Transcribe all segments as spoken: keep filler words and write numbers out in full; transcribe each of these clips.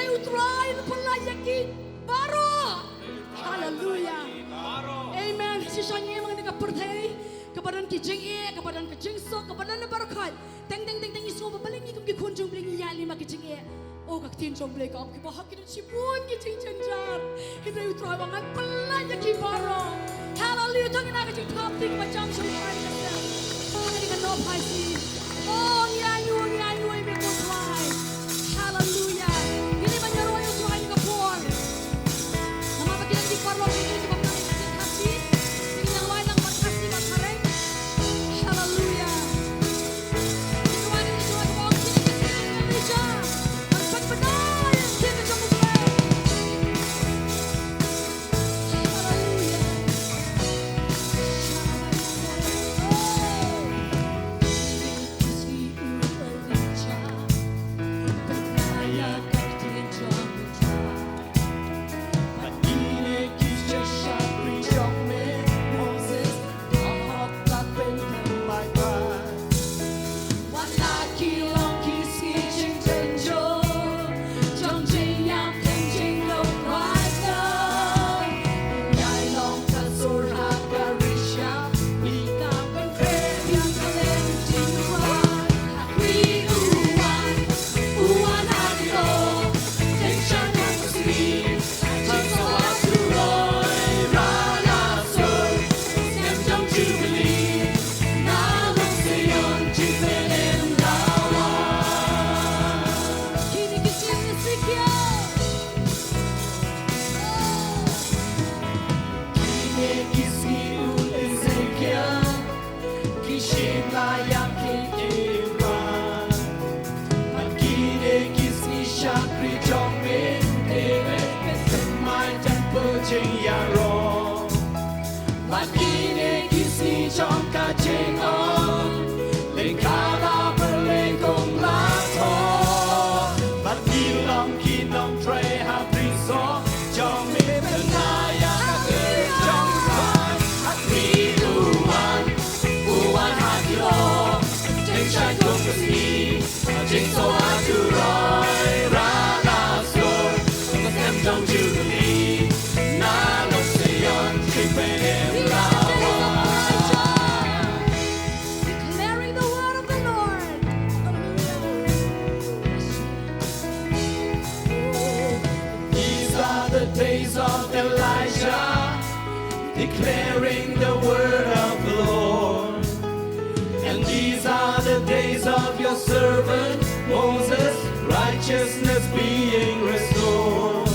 U Trai un pynlait ïa ki baroh. Haleluya. Amen. Shisha ngim, ma ngi ka pyrthei kaba don ki jingeh, kaba don ka jingsuk, kaba don na baroh khoit. Teng teng teng teng ngi sngew ba balei ngi kum ki khun jong U Blei ngi ïaid lem ha ki jingeh. Oh, ka ktien jong U Blei ka ong kiba hok ki don shibun ki jingjynjar. Hynrei U Trai u ong ngan pynlait ïa ki baroh. Haleluya. To ngin ai ka jingthap kti kaba jam sha U Trai. Haleluya. Ka nop phai sien. Oh, ngi ainguh, ngi ainguh ïa me ko Trai. Haleluya. Ngin ïa ban ïaroh ïa U Trai ha kane ka por. Namar ba ki don ki paralok kiba nang ïa ka ktien Khasi. Ngin ïa wai lang bad Khasi bad Phareng. Haleluya. Ngin ïa wai lang ïa U Trai kaba ong, Kine ki sngi, Elijah, ngan pynbna ïa ka ktien ka jong U Blei. Haleluya. Kine ki sngi u Ezekiel, ki shim la ïa ki kiba. Bad kine ki sngi shakri jong me David, pynmai temple jingïaroh. Bad kine ki sngi jong ka jingong, lehkai la pyrleng kum la thoh. Bad ngi long ki nongtrei ha bri soh jong me, pynbna ïa ka kyrteng jong U Trai. Bad ngi u wan, u wan ha ki lyoh, teng shai kum ka sngi. Jingsoh ha U Trai, ra la sor, ka snem jong Jubilee. Na Nong Zion, jingpynim la wan. Declaring the word of the Lord. These are the days of Elijah, declaring the word of the Lord. And these are the days of your servant Moses, righteousness being restored.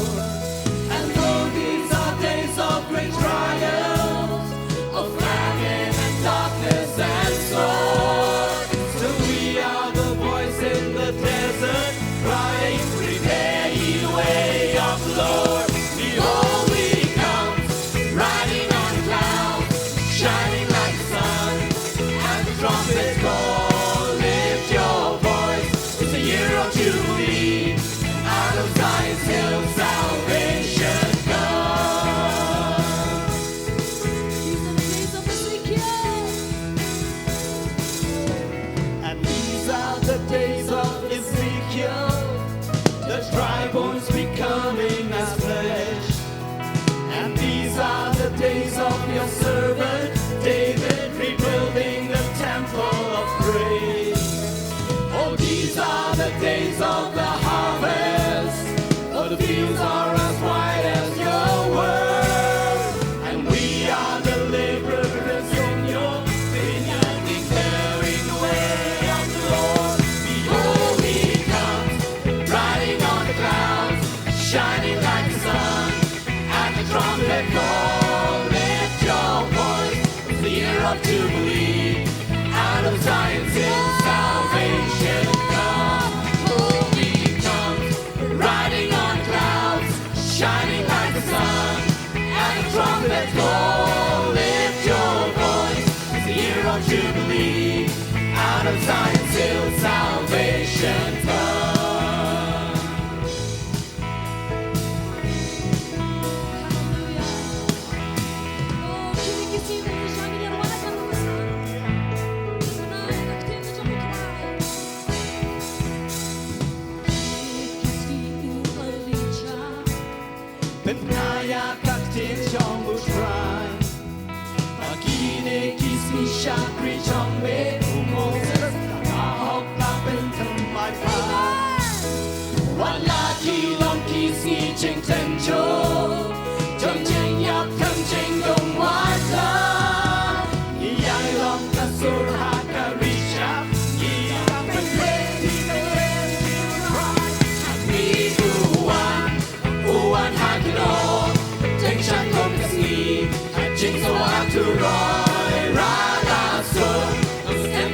And though these are days of great trials, of famine and darkness and sword, still we are the voice in the desert, crying, "Prepare ye the way of the Lord." Behold, he comes, riding on clouds, shining like the sun. And the trumpet call, lift your voice, it's the year of Jubilee. Out of Zion's hill, salvation comes. These are the days of Ezekiel. And these are the days of Ezekiel, the dry bones becoming as flesh. And these are the days of your servant David, rebuilding the temple of praise. Oh, these are the days of the harvest, for the fields are as white as your word. And we are the laborers in your vineyard, declaring the way of the Lord. Behold, he comes, riding on the clouds, shining like the sun. At the trumpet call, lift your voice, it's the year of Jubilee. Out of Zion's hill, salvation comes. Holy comes, riding on clouds, shining like the sun. At the trumpet call, lift your voice, it's the year of Jubilee. Out of Zion's hill, salvation comes.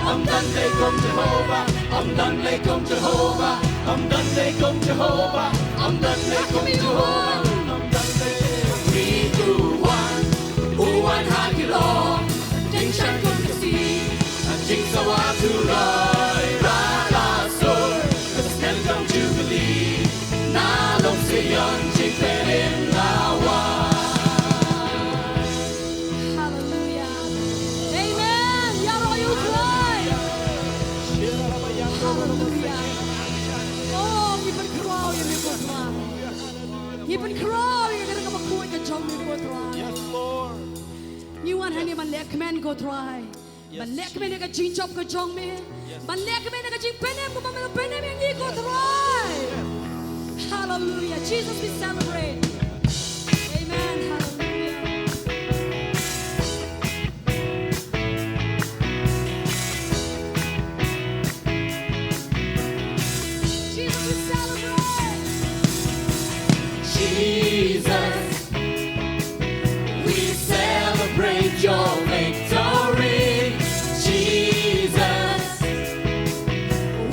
Ym don lei kum Jehobah, ym don lei kum Jehobah, ym don lei kum Jehobah, ym don lei kum Jehobah, ym don lei kum Jehobah. Three, two, one. U wan ha ki lor, ding shan kum ka sngi, ka jingsawa Trai, Rai la sur, ka snem jong Jubilee, na long Zion jingpynim la wan. Hallelujah. Amen. Ïaroh ïa u Trai. Hallelujah. Oh, ngi pynkhraw ïa me ko Trai. Ngi pynkhraw ïa ka kyrteng kaba khuid ka jong me ko Trai. Ngi wan hangne ban lehkmen ko Trai. Ban lehkmen ïa ka jingjop ka jong me. Ban lehkmen ïa ka jingpynim kaba me la pynim ïa ngi ko Trai. Hallelujah. Jesus, we celebrate. Amen. Hallelujah. Jesus, we celebrate. Jesus, we celebrate your victory. Jesus,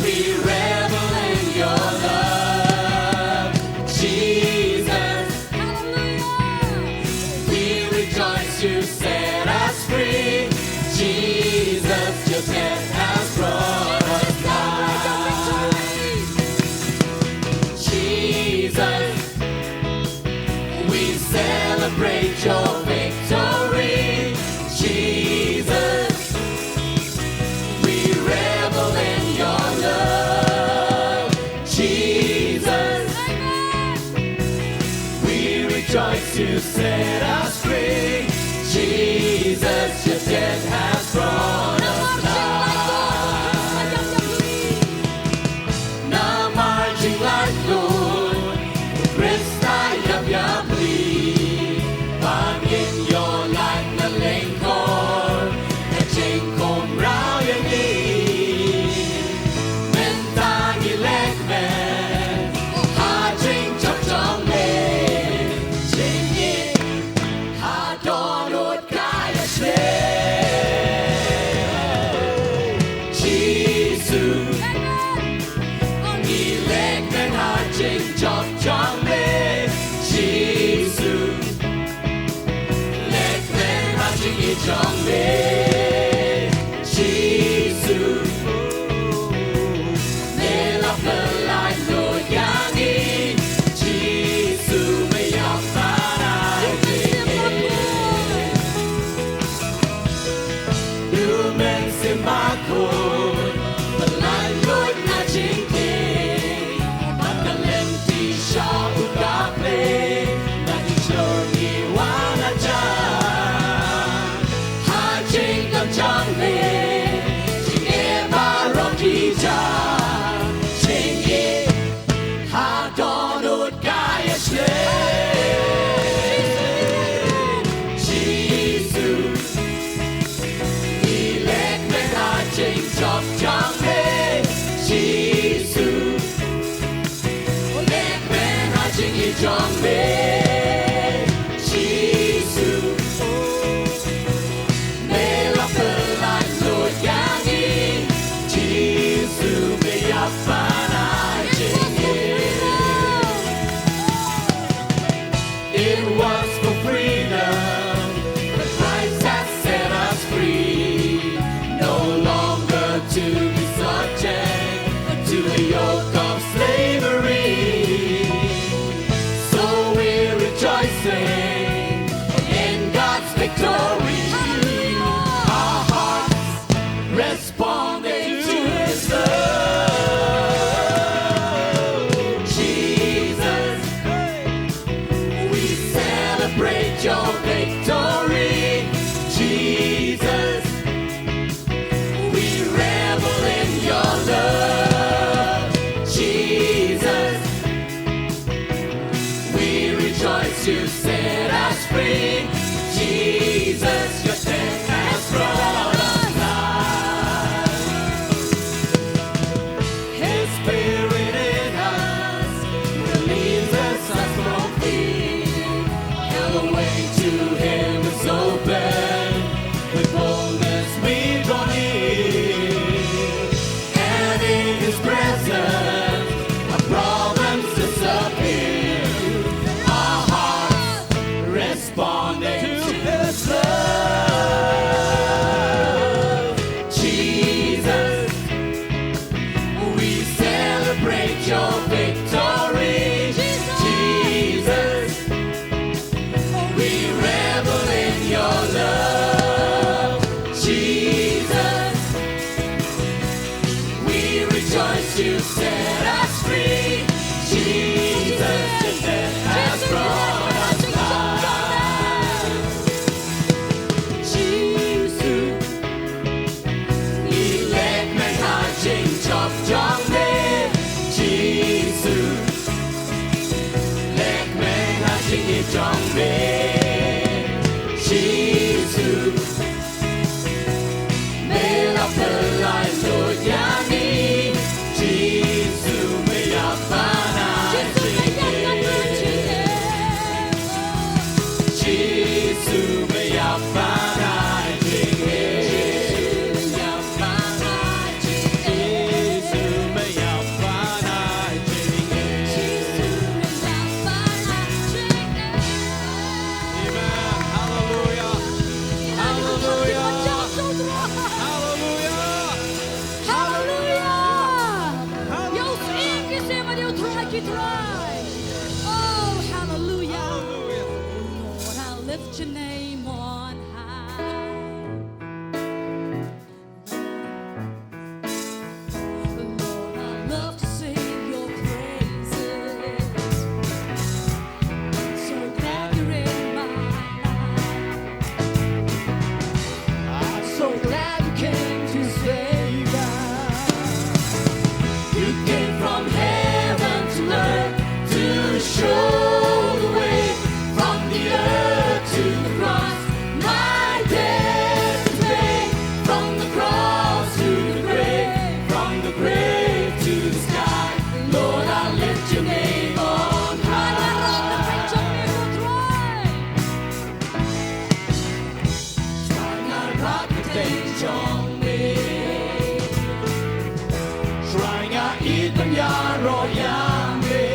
we revel in your love. Jesus, hallelujah, we rejoice you set us free. Jesus, your death has brought us life. Jesus, we celebrate your victory. Jesus, we revel in your love. Jesus, we rejoice you set us free. Jesus, your death has brought us life. Namar jinglait lut u Khrist ha ïap ïapli, ba ngin ïoh lait na lyngkor ka jingkhumraw ïa ngi. Mynta ngi leh kmen ha jingjop jong me, jingim ha dohnud ka ïashlei. Jisu, ngi leh kmen ha jingjop jong me. Jisu, leh kmen ha jingim jong me. Jisu, me la pynlait lut ïa ngi. Jisu, me ïap ban ai jingim. U Mynsiem Bakhuid, pynlait lut na jingkieng, bad ka lynti sha u ka plie, na jingshlur ngi wan hajan. Ha jingdon jong me, jingeh baroh ki jia, jingim ha dohnud ka ïashlei. Jisu, ngi leh kmen ha jingjop jong me. Jisu, leh kmen ha jingim jong me. Jisu, me la pynlait lut ïa ngi. Jisu, me ïap ban ai jingim. It was for freedom that Christ has set us free. No longer to be subject to the yoke of slavery. So we're rejoicing in God's victory. Our hearts responding to his love. Jesus, we celebrate your victory. Jesus, we revel in your love. Jesus, we rejoice you set us free. Jesus, your death has brought us life. His spirit in us relieves us from fear. And the way to him is open. With boldness we draw near. Jisu, me la pynlait lut ïa ngi. Jisu, me ïa pan ha jingim. Jisu, me ïa pan ha jingim. Jisu, me ïa pan ha jingim. Jisu, me ïa pan ha jingim. Jisu, me ïa pan ha jingim. Amen. Hallelujah. Hallelujah. Hallelujah. Hallelujah. Ïa u syiem ki syiem, ïa u Trai ki trai. Oh, hallelujah. Lord, I lift your name on high. Lord, I love to sing your praises. I'm so glad you're in my life. I'm so glad you came to save us. You came from heaven to earth to show the way, from the earth to the cross, my debt to pay, from the cross to the grave, from the grave to the sky. Lord, I lift your name on high. Trai nga ïeit ban ïaroh ïa me. Trai nga ïeit ban ïaroh ïa me.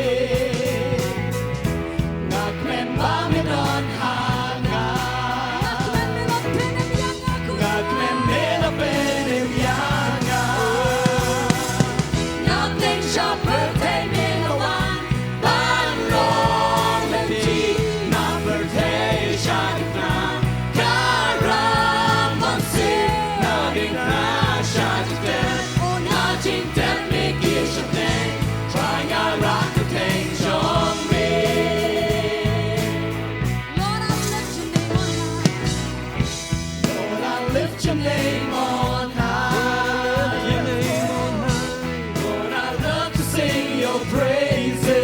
Nga kmen ba me don ha nga. Nga kmen me la pynim ïa nga. Nga kmen sha pyrthei me la wan ban long lynti, na pyrthei sha dukna, ka ram ban siew, na dukna sha jingtep, na jingtep me kiew sha pdeng, Trai nga ïeit kyrteng jong me. Lord, I lift your name on high. Lord, I lift your name on high. Lord, I love to sing your praises.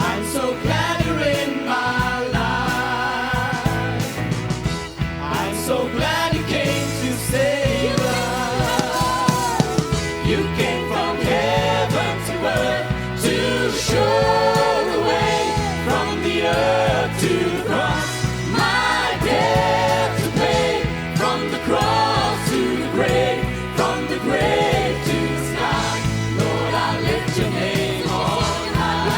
I'm so glad you're in my life. I'm so glad you came to save us. You came from heaven to earth to show the way, from the earth to the cross, my debt to pay, from the cross to the grave, from the grave to the sky. Lord, I lift your name on high.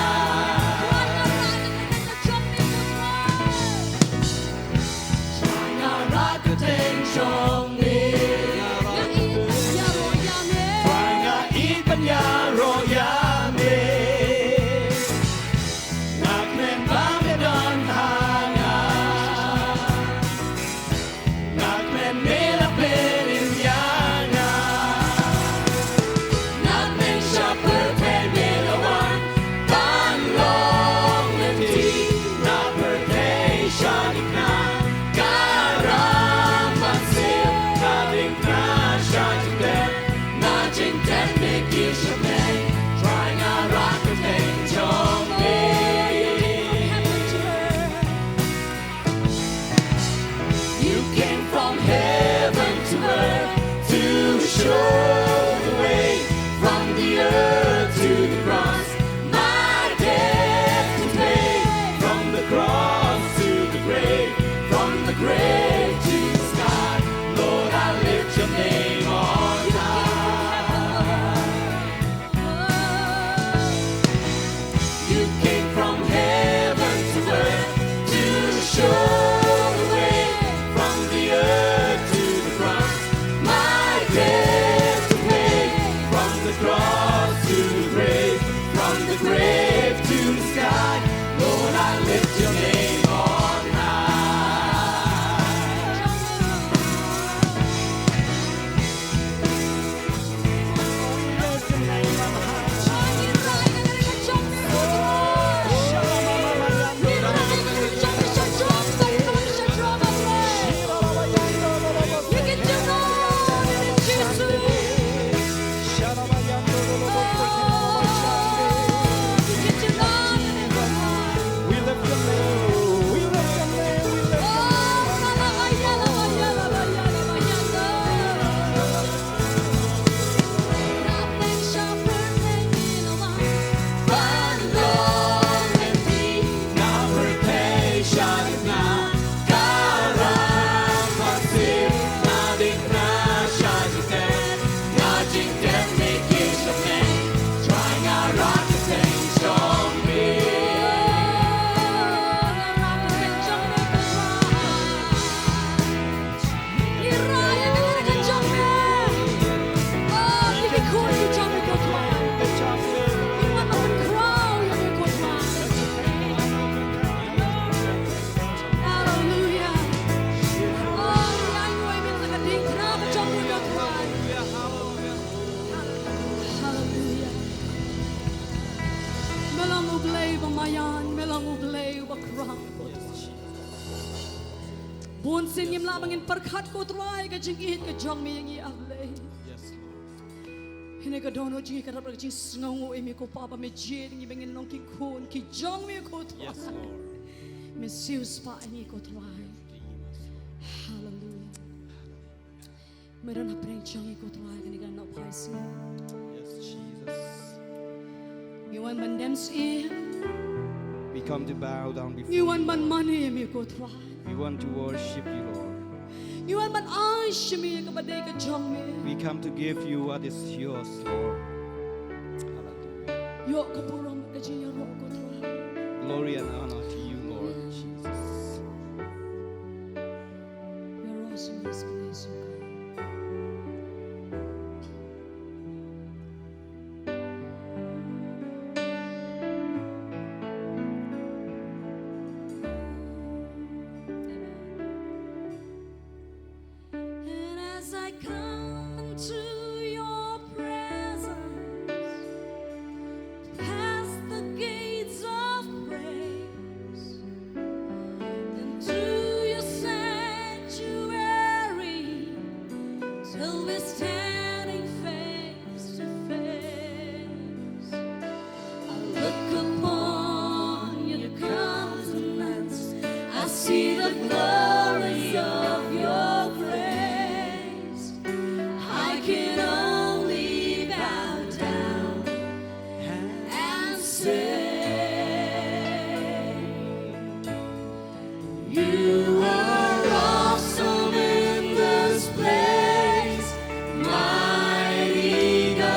Trai nga ïeit ban ïaroh ïa me. Trai nga ïeit ban ïaroh ïa me. Nga kmen ba me don ha nga. Nga kmen me la pynim ïa nga. Nga kmen sha pyrthei me la wan ban long lynti, na pyrthei sha dukna, ka ram ban siew, na dukna sha jingtep, na jingtep me kiew sha pdeng, Trai nga ïeit kyrteng jong me. You came from heaven to earth to show the way, from the earth to the cross, my debt to pay, from the cross to the grave, from the grave to the sky. Lord, I lift your name on high. You came from heaven to earth to show the way, from the earth to the cross, my debt to pay, from the cross to the grave, from the grave to the sky. Lord, I lift your name on high. Ayan, me long U Blei uba khraw, ko Trai. Bun sien ngim lah ban ngin pyrkhat, ko Trai, ka jingïeit ka jong me ïa ngi, A Blei. Yes, Lord. Hynrei ka dohnud jong ngi ka dap da ka jingsngewnguh ïa me, ko Pa, ba me jied ïa ngi ba ngin long ki khun ki jong me, ko Trai. Yes, Lord. Me siewspah ïa ngi, ko Trai. Hallelujah. Me don hapdeng jong ngi, ko Trai, kane ka nohphai sngi. Yes, Jesus. Ngi wan ban dem sha me. We come to bow down before you, Lord. Ngi wan ban mane ïa me, ko Trai. We want to worship you, Lord. Ngi wan ban ai sha me kaba dei ka jong me. We come to give you what is yours, Lord. Hallelujah. Ïoh ka burom ka jingïaroh, ko Trai. Glory and honor to you, Lord Jesus. You're awesome in this place, oh God. And as I come into your presence, past the gates of praise, into your sanctuary, till we're standing face to face. I look upon your countenance, I see the glory of your grace. I can only bow down and say, you are awesome in this place, mighty God.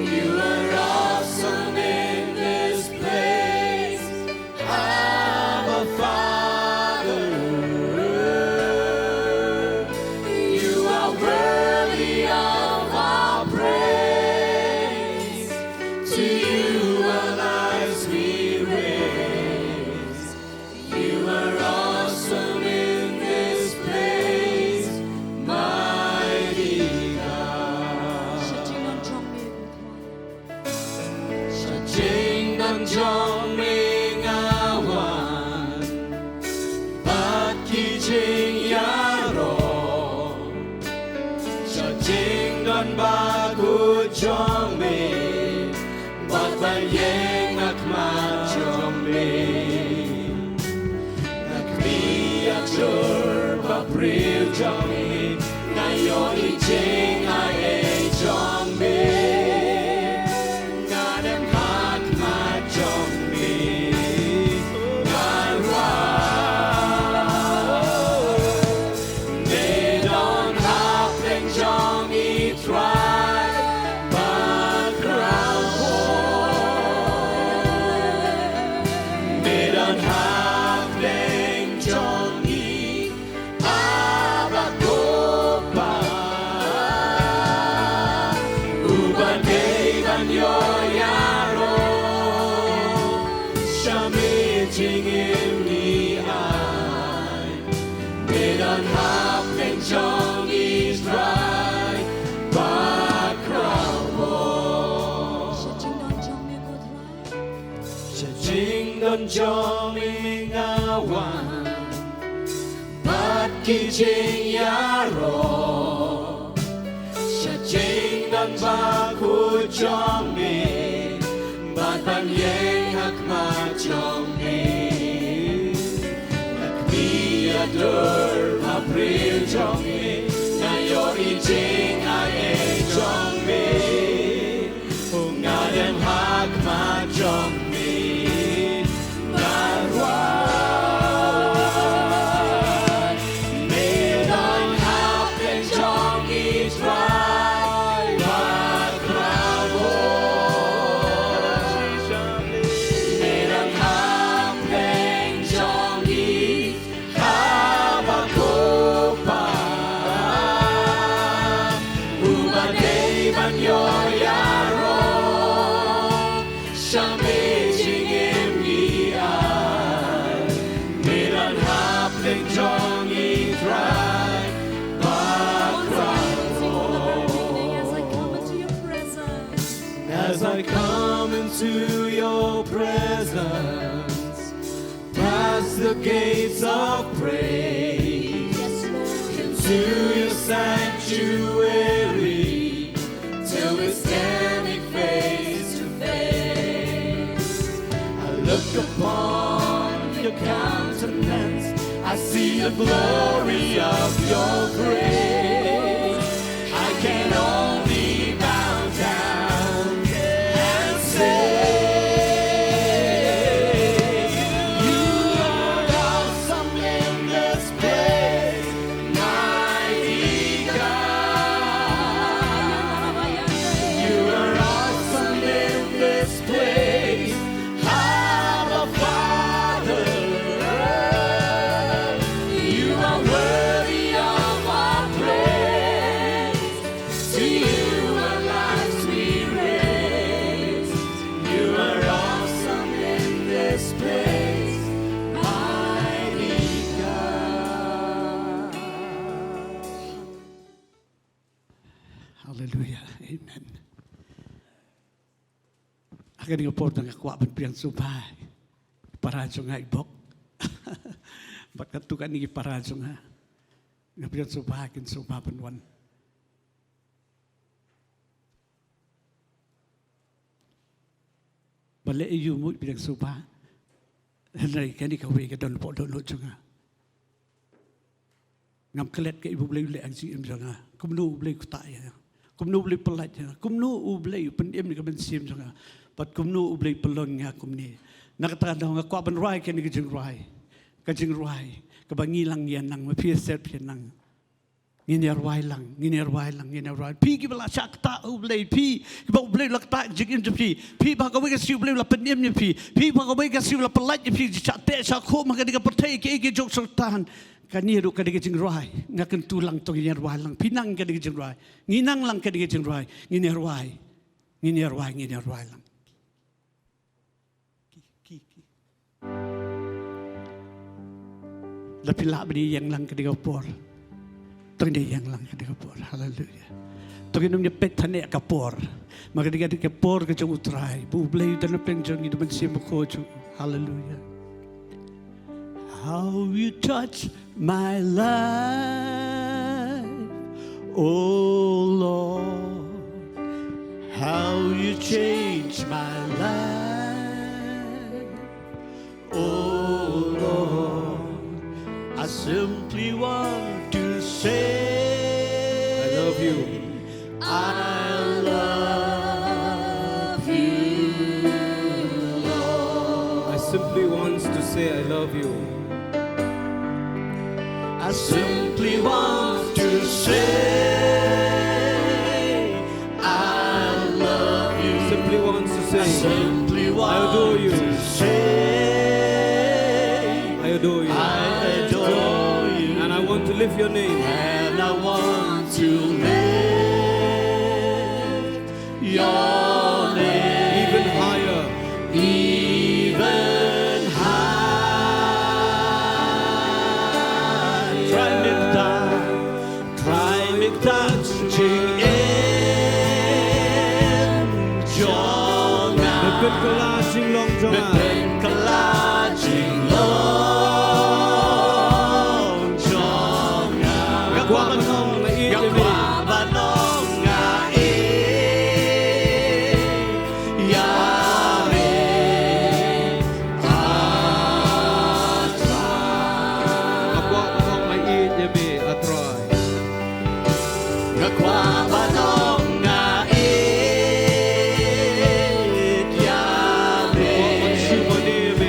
You are awesome in this place, Abba Father. You are worthy of our praise. To you our lives we raise. You are awesome in this place, mighty God. Sha jingdon jong me, ko Trai. Sha jingdon jong me nga wan bad ki jingïaroh. Sha jingdon bakhuid jong me, bad ban ïeng ha khmat jong me. Nga kyrpad ïa u dur ba briew jong me, nga ïohi jingaiei jong me. Nga dem ha khmat jong me, nga rwai. Me don hapdeng jong ngi Trai bakhraw. Me don hapdeng jong ngi Abba Kpa, uba dei ban ïoh ïaroh. Sha me jingim ngi ai. Me don hapdeng jong ngi Trai bakhraw. Sha jingdon jong me, ko Trai. Sha jingdon jong me nga wan bad ki jingïaroh. Sha jingdon bakhuid jong me, bad ban ïeng ha khmat jong me. Nga kyrpad ïa u dur ba briew jong me, nga ïohi jingaiei jong me. Nga dem ha khmat jong me, nga rwai. Me don hapdeng jong ngi Trai bakhraw. Me don hapdeng jong ngi Abba Kpa, uba dei ban ïoh ïaroh. Sha me jingim ngi ai. Me don hapdeng jong ngi Trai bakhraw. As I come into your presence. As I come into your presence, past the gates of praise, into your sanctuary, till we're standing face to face. I look upon your countenance, I see the glory of your grace. I can only bow down and say, you are awesome in this place, mighty God. You are awesome in this place, Abba Father. You are worthy of our praise. To you our lives we raise. You are awesome in this place, mighty God. Hallelujah. Amen. Ha kane ka por te nga kwah ban pdiang sngewbha ïa i para jong nga i Bok. Bad katto katne ki para jong nga. Nga pdiang sngewbha kin sngewbha ban wan. Balei ïa u mut pdiang sngewbha? Hynrei kane kawei ka don hapoh dohnud jong nga. Ngam klet kaei ba U Blei u leh ha ka jingim jong nga. Kumno U Blei u ktah ïa nga. Kumno U Blei u pyllait ïa nga. Kumno U Blei u pynim ïa ka mynsiem jong nga. Bad kumno U Blei u pynlong ïa nga kumne. Na kata ka daw nga kwah ban rwai kane ka jingrwai. Ka jingrwai kaba ngi lang ïa nang, ma phi sep ïa nang. Ngin ïa rwai lang, ngin ïa rwai lang, ngin ïa rwai. Phi kiba la shah ktah ha U Blei, phi kiba U Blei u la ktah ha ka jingim jong phi. Phi ba kawei ka sngi U Blei u la pynim ïa phi. Phi ba kawei ka sngi u la pyllait ïa phi, shah teh shah khuh ha kane ka pyrthei, kiei kiei ki jong u Soitan. Kane ruh ka dei ka jingrwai. Nga kyntu lang to ngin ïa rwai lang. Phi nang ka dei ka jingrwai. Ngi nang lang ka dei ka jingrwai. Ngin ïa rwai. Ngin ïa rwai, ngin ïa rwai lang. Ki, ki, ki. Lada phi lah ban ïeng lang ka dei ka por. To ngin ïeng lang ka dei ka por. Haleluia. To ngin ym ïa peit than ïa ka por. Ma ka dei ka dei ka por ka jong U Trai. Ba U Blei u don hapdeng jong ngi da U Mynsiem Bakhuid jong u. Haleluia. How you touch my life, oh Lord. How you change my life, oh Lord. I simply want to say, I love you. I love you, Lord. I simply want to say I love you. I simply want to say I love you. Simply want to say, I simply want, I adore you, to say I adore you. I adore you. And I want to lift your name. And I want to lift your name even higher. Even higher. Trai mynta, trai mynta jingim jong nga. Bad pynkylla jinglong jong nga. Bad pynkylla jinglong jong nga. Nga kwah ban ong nga ïeit ïa me. Nga kwah ban ong nga ïeit ïa me, ah Trai. Nga kwah ban ong nga ïeit ïa me, ah Trai. Nga kwah ban ong nga ïeit ïa me. Nga kwah ban shim ïa me.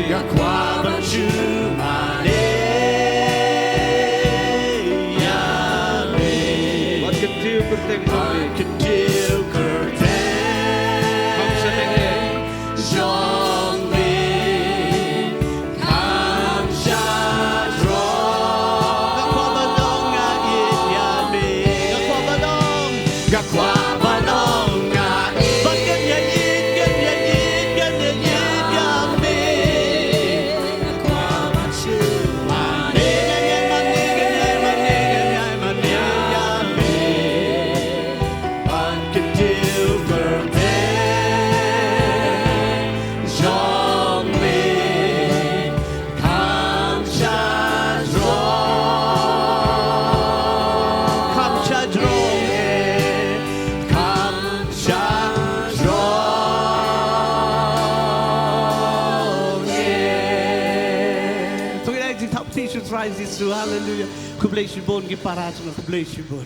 Trai Jisu, haleluya. Khublei shibun ki para jong nga, khublei shibun.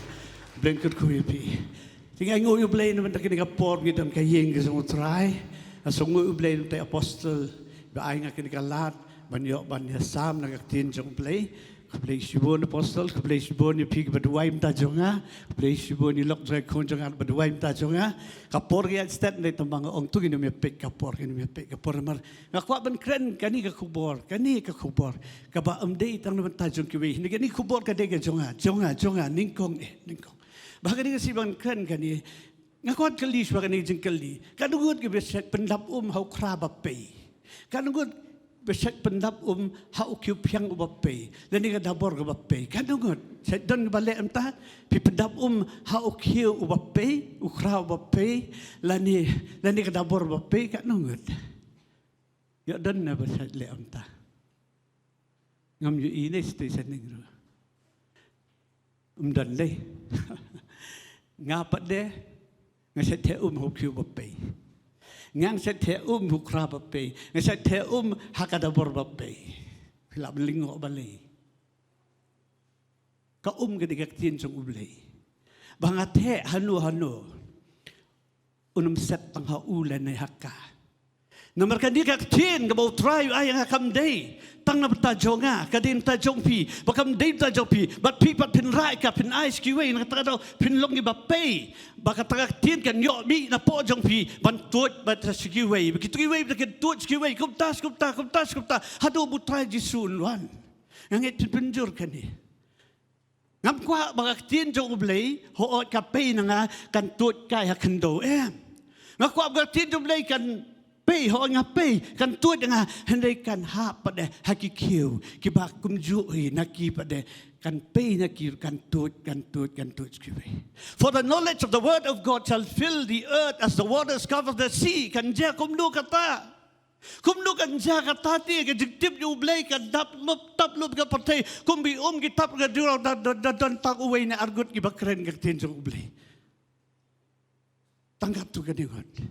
Blei un kyrkhu ïa phi. Te nga ainguh ïa U Blei namar kane ka por ngi don ka ïing ka jong U Trai. Nga sngewnguh ïa U Blei namar te Apostle ba ai nga kane ka lad ban ïoh ban ïasam na ka ktien jong U Blei. Khublei shibun Apostle, khublei shibun ïa phi kiba duwai mynta jong nga. Khublei shibun ïa lok jong nga, khun jong nga ba duwai mynta jong nga. Ka por ka ïaid stet, hynrei tang ba nga ong to ngin ym ïa peit ka por, ngin ym ïa peit ka por namar nga kwah ban kren kane ka khubor, kane ka khubor kaba ym dei tang na bynta jong kiwei. Hynrei kane ka khubor ka dei ka jong nga, jong nga, jong nga, nyngkong eh, nyngkong. Ba kane ka sien ban kren kane, nga kwah kylli shuwa kane ka jingkylli. Katno ngut kiba shait pyndap um ha u khra ba pei? Katno ngut ba shait pyndap um ha u khiew phiang uba pei, lane ka dabor kaba pei? Katno ngut? Shait don kiba leh mynta? Phi pyndap um ha u khiew uba pei, u khra uba pei, lane, lane ka dabor ba pei? Katno ngut? Ïoh don na ba shait leh mynta? Ngam ïohi ne station ning ruh. Ym don lei. Nga pat de, nga shait theh um ha u khiew ba pei. Nga shait theh um ha u khra ba pei. Nga shait theh um ha ka dabor ba pei. Phi lah ban lyngngoh balei? Ka um ka dei ka ktien jong U Blei. Ba nga theh hano hano, un ym set tang ha u lane ha ka. Namar kane ka ktien kaba U Trai u ai ïa nga kam dei tang na bynta jong nga, ka dei na bynta jong phi, ba kam dei na bynta jong phi. Bad phi pat phin rah ïa ka, phin ai sha kiwei, na kata ka daw phin long kiba pei. Ba kata ka ktien kan ïoh mih napoh jong phi ban tuid bad sha kiwei, ba kito kiwei ba kin tuid sha kiwei, kumta sha kumta, kumta sha kumta, haduh ba U Trai Jisu un wan. Nga ngeit phin pynjur kane. Ngam kwah ba ka ktien jong U Blei, hooid ka pei na nga, kan tuid kai ha khyndew, em. Nga kwah ba ka ktien jong U Blei kan pei, hooid nga pei, kan tuid na nga, hynrei kan hap pat de ha ki khiew kiba kumjuh hi na ki pat de, kan pei na ki, kan tuid, kan tuid, kan tuid sha kiwei. For the knowledge of the word of God shall fill the earth as the waters cover the sea. Kan jia kumno kata? Kumno kan jia kata te? Ka jingtip jong U Blei ka dap lup, tap lup ka pyrthei. Kumba um ki tap ka jingïarap, da, da, da don tang uwei ne arngut kiba kren ka ktien jong U Blei. Tang katto katne ngut.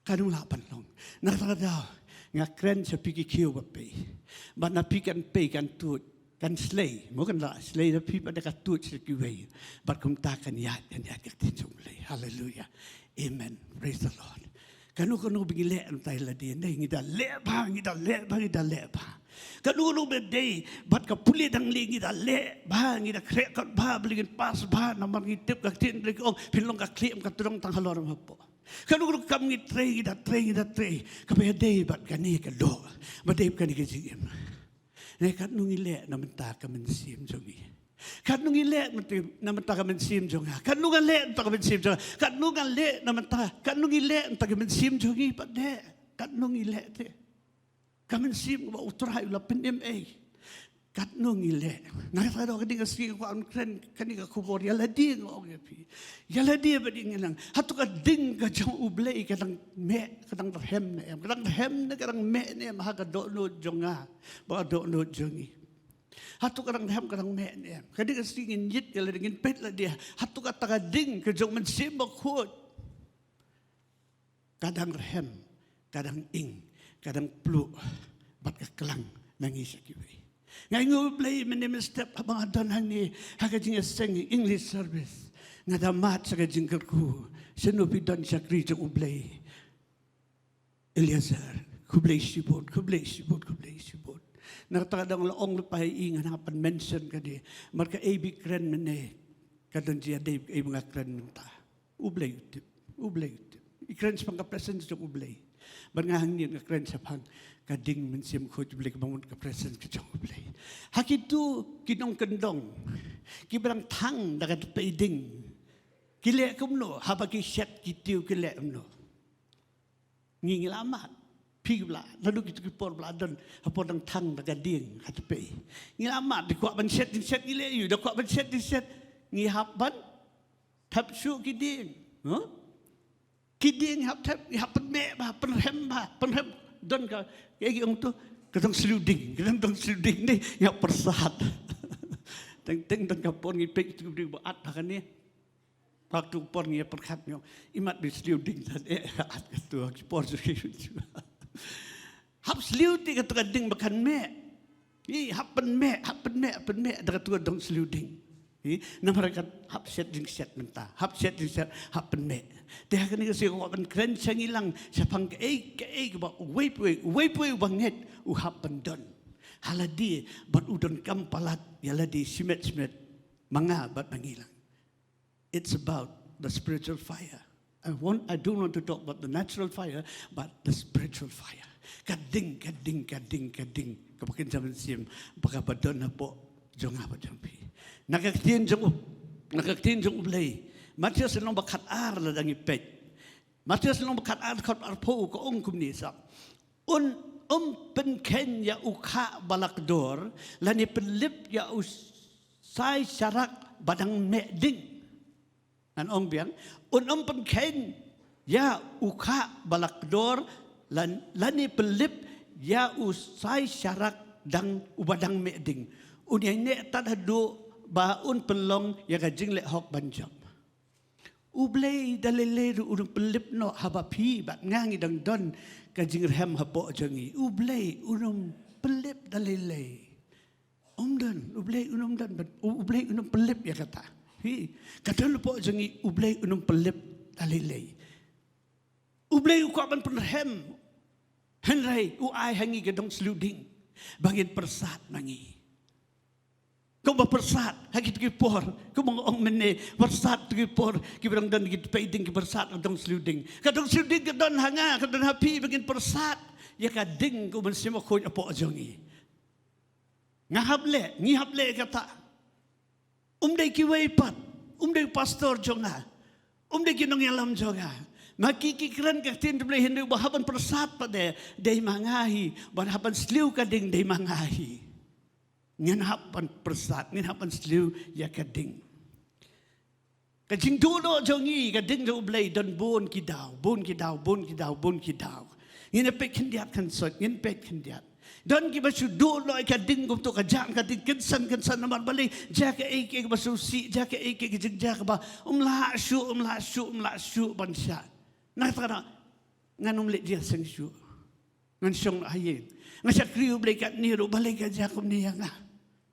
Kan ym lah ban long. Na kata ka daw nga kren sha phi ki khiew ba pei. Bad na phi kan pei, kan tuid, kan slei. Mo kan lah slei na phi bad ka tuid sha kiwei. Bad kumta kan ïaid, kan ïaid ka ktien jong U Blei. Haleluya. Amen. Praise the Lord. Kano kano ba ngi leh na bynta ïa lade, ne ngi da leh bha, ngi da leh bha, ngi da leh bha. Kano kano ba dei bad ka pule dang lieh, ngi da leh bha, ngi da khreh kot bha, ba ngin pass bha, namar ngi tip ka ktien Blei ka ong phin long ka khlieh em ka tdong tang halor em hapoh. Kano kano kam ngi trei, ngi da trei, ngi da trei. Kaba ïadei bad kane ka doh, ba dei bad kane ka jingim. Ne katno ngi leh na bynta ka mynsiem jong ngi? Katno ngi leh mynta, na bynta ka mynsiem jong nga? Katno nga leh na bynta ka mynsiem jong nga? Katno nga leh na bynta, katno ngi leh na bynta ka mynsiem jong ngi pat de? Katno ngi leh te? Ka mynsiem ba U Trai u la pynim ei. Katno ngi leh? Na kata ka daw ka dei ka sngi nga kwah ban kren kane ka khubor ïa lade, nga ong ïa phi. Ïa lade ba dei ngi nang. Hato ka ding ka jong U Blei ka dang meh, ka dang rhem ne em? Ka dang rhem ne ka dang meh ne em ha ka dohnud jong nga bad ka dohnud jong ngi? Hato ka dang rhem, ka dang meh ne em? Ka dei ka sngi ngin ïit ïa lade, ngin peit lade. Hato kata ka ding ka jong u Mynsiem Bakhuid ka dang rhem, ka dang ing, ka dang pluh bad ka klang na ngi sha kiwei? Nga ainguh U Blei mynne mynstep haba nga don hangne ha ka jingïaseng English service, nga da mad sha ka jingkyrkhu, shano phi don shakri jong U Blei? Eliezer, khublei shibun, khublei shibun, khublei shibun. Na kata ka daw nga la ong lypa ïa i, ngan hap ban mention kane. Namar kaei ba i kren mynne ka don jingïadei bad kaei ba nga kren mynta. U Blei u tip, U Blei u tip. I kren shaphang ka presence jong U Blei. Bad nga hangne nga kren shaphang ka ding Mynsiem Bakhuid U Blei, kaba mut ka presence ka jong U Blei. Ha kito ki nongkyndong kiba dang thang da ka dpei ding, ki leh kumno? Haba ki shet ki tiew ki leh kumno? Ngi, ngi la mad. Phi ba la, naduh kito ki por ba la don ha por dang thang da ka dieng ha dpei. Ngi la mad, da kwah ban shet dang shet, ngi leh aïu? Da kwah ban shet dang shet, ngi hap ban thep shuh ki dieng. Huh? Ki dieng hap thep, ngi hap pynmeh bha, pynrhem bha, pynrhem. Don ka, kaei ki ong to, ka dong sliew ding, ka dong, dong sliew ding ne, ngi hap pyrsad. Teng teng don ka por ngi peit kito ki briew ba at ha kane. Bad tu por ngi ïa pyrkhat, ngi ong, imat ba sliew ding, tad eh, at kato ki por jong ki. Hap sliew te kato ka ding ba kan meh. Hi, hap pynmeh, hap pynmeh, pynmeh da katu ka dong sliu ding. Hi, namar ka hap shet jingshet mynta, hap shet jingshet, hap pynmeh. Te ha kane ka sngi nga kwah ban kren sha ngi lang shaphang kaei kaei kaba uwei pa uwei, uwei pa uwei u bangeit u hap ban don ha lade bad u donkam palat ïa lade shimet shimet, ma nga bad ma ngi lang. It's about the spiritual fire. I want, I don't want to talk about the natural fire, but the spiritual fire. Ka ding, ka ding, ka ding, ka ding kaba kynja mynsiem ba kaba don hapoh jong nga bad jong phi. Na ka ktien jong U, na ka ktien jong U Blei, Mathaios lynnong ba khatar lada ngi peit. Mathaios lynnong ba khatar dkhot arphew ka ong kumne sa: Un ym pynkheiñ ïa u khah ba la kdor, lane pynlip ïa u sai sharak ba dang meh ding. Ngan ong biang, un ym pynkheiñ ïa u khah ba la kdor, lan, lane pynlip ïa u sai sharak dang, uba dang meh ding. Un ïaineh tad haduh ba un pynlong ïa ka jingleh hok ban jop. U Blei da lei lei ruh un ym pynlip noh haba phi bad nga ngi dang don ka jingrhem hapoh jong ngi. U Blei un ym pynlip da lei lei. Um don, U Blei un ym don, bad U, U Blei un ym pynlip ïa kata. Hi, ka don hapoh jong ngi, U Blei un ym pynlip da lei lei. U Blei u kwah ban pynrhem. Hynrei u ai ha ngi ka dong sliu ding ba ngin pyrsad ma ngi. Kumba pyrsad ha kito ki por, kumba nga ong mynne, pyrsad kito ki por kiba dang don ki tpei ding, ki pyrsad ka dong sliu ding. Ka dong sliu ding ka don ha nga, ka don ha phi, ba ngin pyrsad ïa ka ding ka Mynsiem Bakhuid hapoh jong ngi. Nga hap leh, ngi hap leh kata. Um dei kiwei pat, um dei pastor jong nga, um dei ki nongïalam jong nga. Ma ki ki kren ka ktien U Blei, hynrei ba hap ban pyrsad pat de, dei ma nga hi, ba hap ban sliu ka ding dei ma nga hi. Ngin hap ban pyrsad, ngin hap ban sliu ïa ka ding. Ka jingduh noh jong ngi, ka ding jong U Blei don bun ki daw, bun ki daw, bun ki daw, bun ki daw. Ngin ïa peit khyndiat khynsoit, ngin peit khyndiat. Don kiba shu duh noh ïa ka ding kumto, ka jia ka ding kynsan kynsan, namar balei? Jia kaei kaei kaba sngewsih, jia kaei kaei ka jingjia kaba ym lah shuh, ym lah shuh, ym lah shuh ban shah. Na kata ka daw ngan ym leit jia seng shuh. Ngan shong ha ïing. Nga shakri U Blei katne ruh, balei ka jia kumne ïa nga?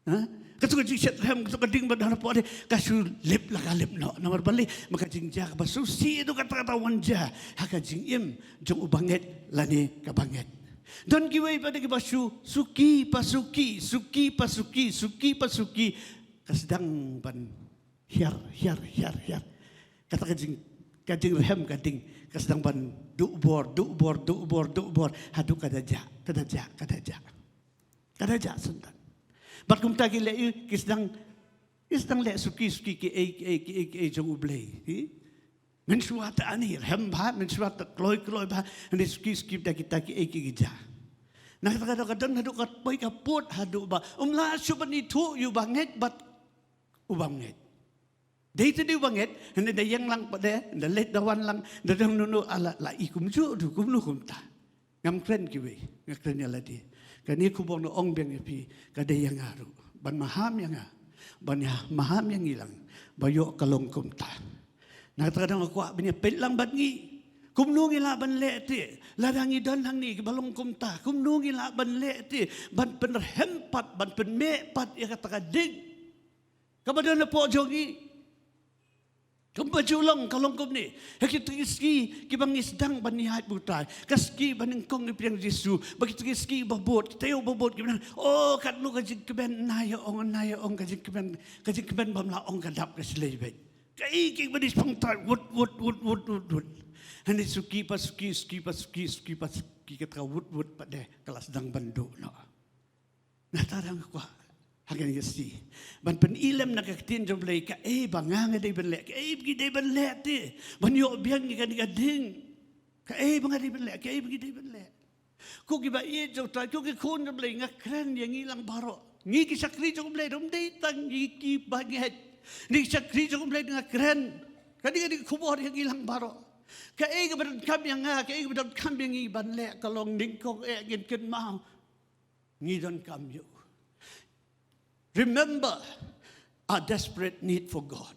Ha? Katu ka jingshitrhem, katu ka ding ba don hapoh de, ka shu lip la ka lip noh. Namar balei? Ma ka jingjia kaba sngewsih ruh kata kata wan jia ha ka jingim jong u bangeit lane ka bangeit. Don kiwei pat de kiba shu suki pa suki, suki pa suki, suki pa suki, ka sdang ban hiar, hiar, hiar, hiar. Kata ka jing, ka jingrhem ka ding ka sdang ban duh bor, duh bor, duh bor, duh bor, haduh ka da jah, ka da jah, ka da jah. Ka da jah syntan. Bad kumta ki leh, ki sdang, ki sdang leh suki suki kiei kiei kiei kiei jong U Blei. Hi? Mynshuwa te ani rhem bha, mynshuwa te kloi kloi bha, ani suki suki da kita kiei kiei ki jah. Na kata ka daw ka don haduh ka poi ka put haduh ba ym lah shuh ban ithuh ïa u bangeit bad u bangeit. Dei te dei u bangeit, hynda da ïeng lang pat de, da leit da wan lang, da dang nunu, ala la i kumjuh du, kumno kumta. Ngam kren kiwei, nga kren ïa lade. Kane khubor nga ong biang ïa phi, ka dei ïa nga ruh. Ban maham ïa nga, ban ïa maham ïa ngi lang ba ïoh ka long kumta. Na kata ka daw nga kwah ban ïa peit lang bad ngi. Kumno ngi lah ban leh te, lada ngi don hangne kiba long kumta, kumno ngi lah ban leh te ban pynrhem pat, ban pynmeh pat ïa kata ka ding kaba don hapoh jong ngi. Kumba ju long, ka long kumne. Ha kito ki sngi kiba ngi sdang ban ïaid butai, ka sngi ba nyngkong ngi pdiang Jisu, ba kito ki sngi ba bud, ki taïew ba bud, kiba nang, oh, katno ka jingkmen, na ïa ong, na ïa ong, ka jingkmen, ka jingkmen bym lah ong ka dap, ka shlei beit. Kaei kaei ba dei shipang tai, wut, wut, wut, wut, wut, wut. Hangne suki pa suki, suki pa suki, suki pa suki, kata ka wut, wut pat de ka la sdang ban duh noh. Na kata nga kwah ha kane ka sngi ban pyni lem na ka ktien jong U Blei, kaei ba nga nga dei ban leh, kaei ba ngi dei ban leh te ban ïoh biang ïa kane ka ding. Kaei ba nga dei ban leh, kaei ba ngi dei ban leh. Ko kiba ïeit jong U Trai, ko ki khun jong U Blei, nga kren ïa ngi lang baroh. Ngi ki shakri jong U Blei, ym dei tang ngi ki bangeit. Ngi ki shakri jong U Blei, nga kren kane ka ding, ka khubor ïa ngi lang baroh. Kaei kaba donkam ïa nga, kaei kaba donkam ïa ngi ban leh, ka long nyngkong eh ngin kynmaw ngi donkam ïa U. Remember our desperate need for God.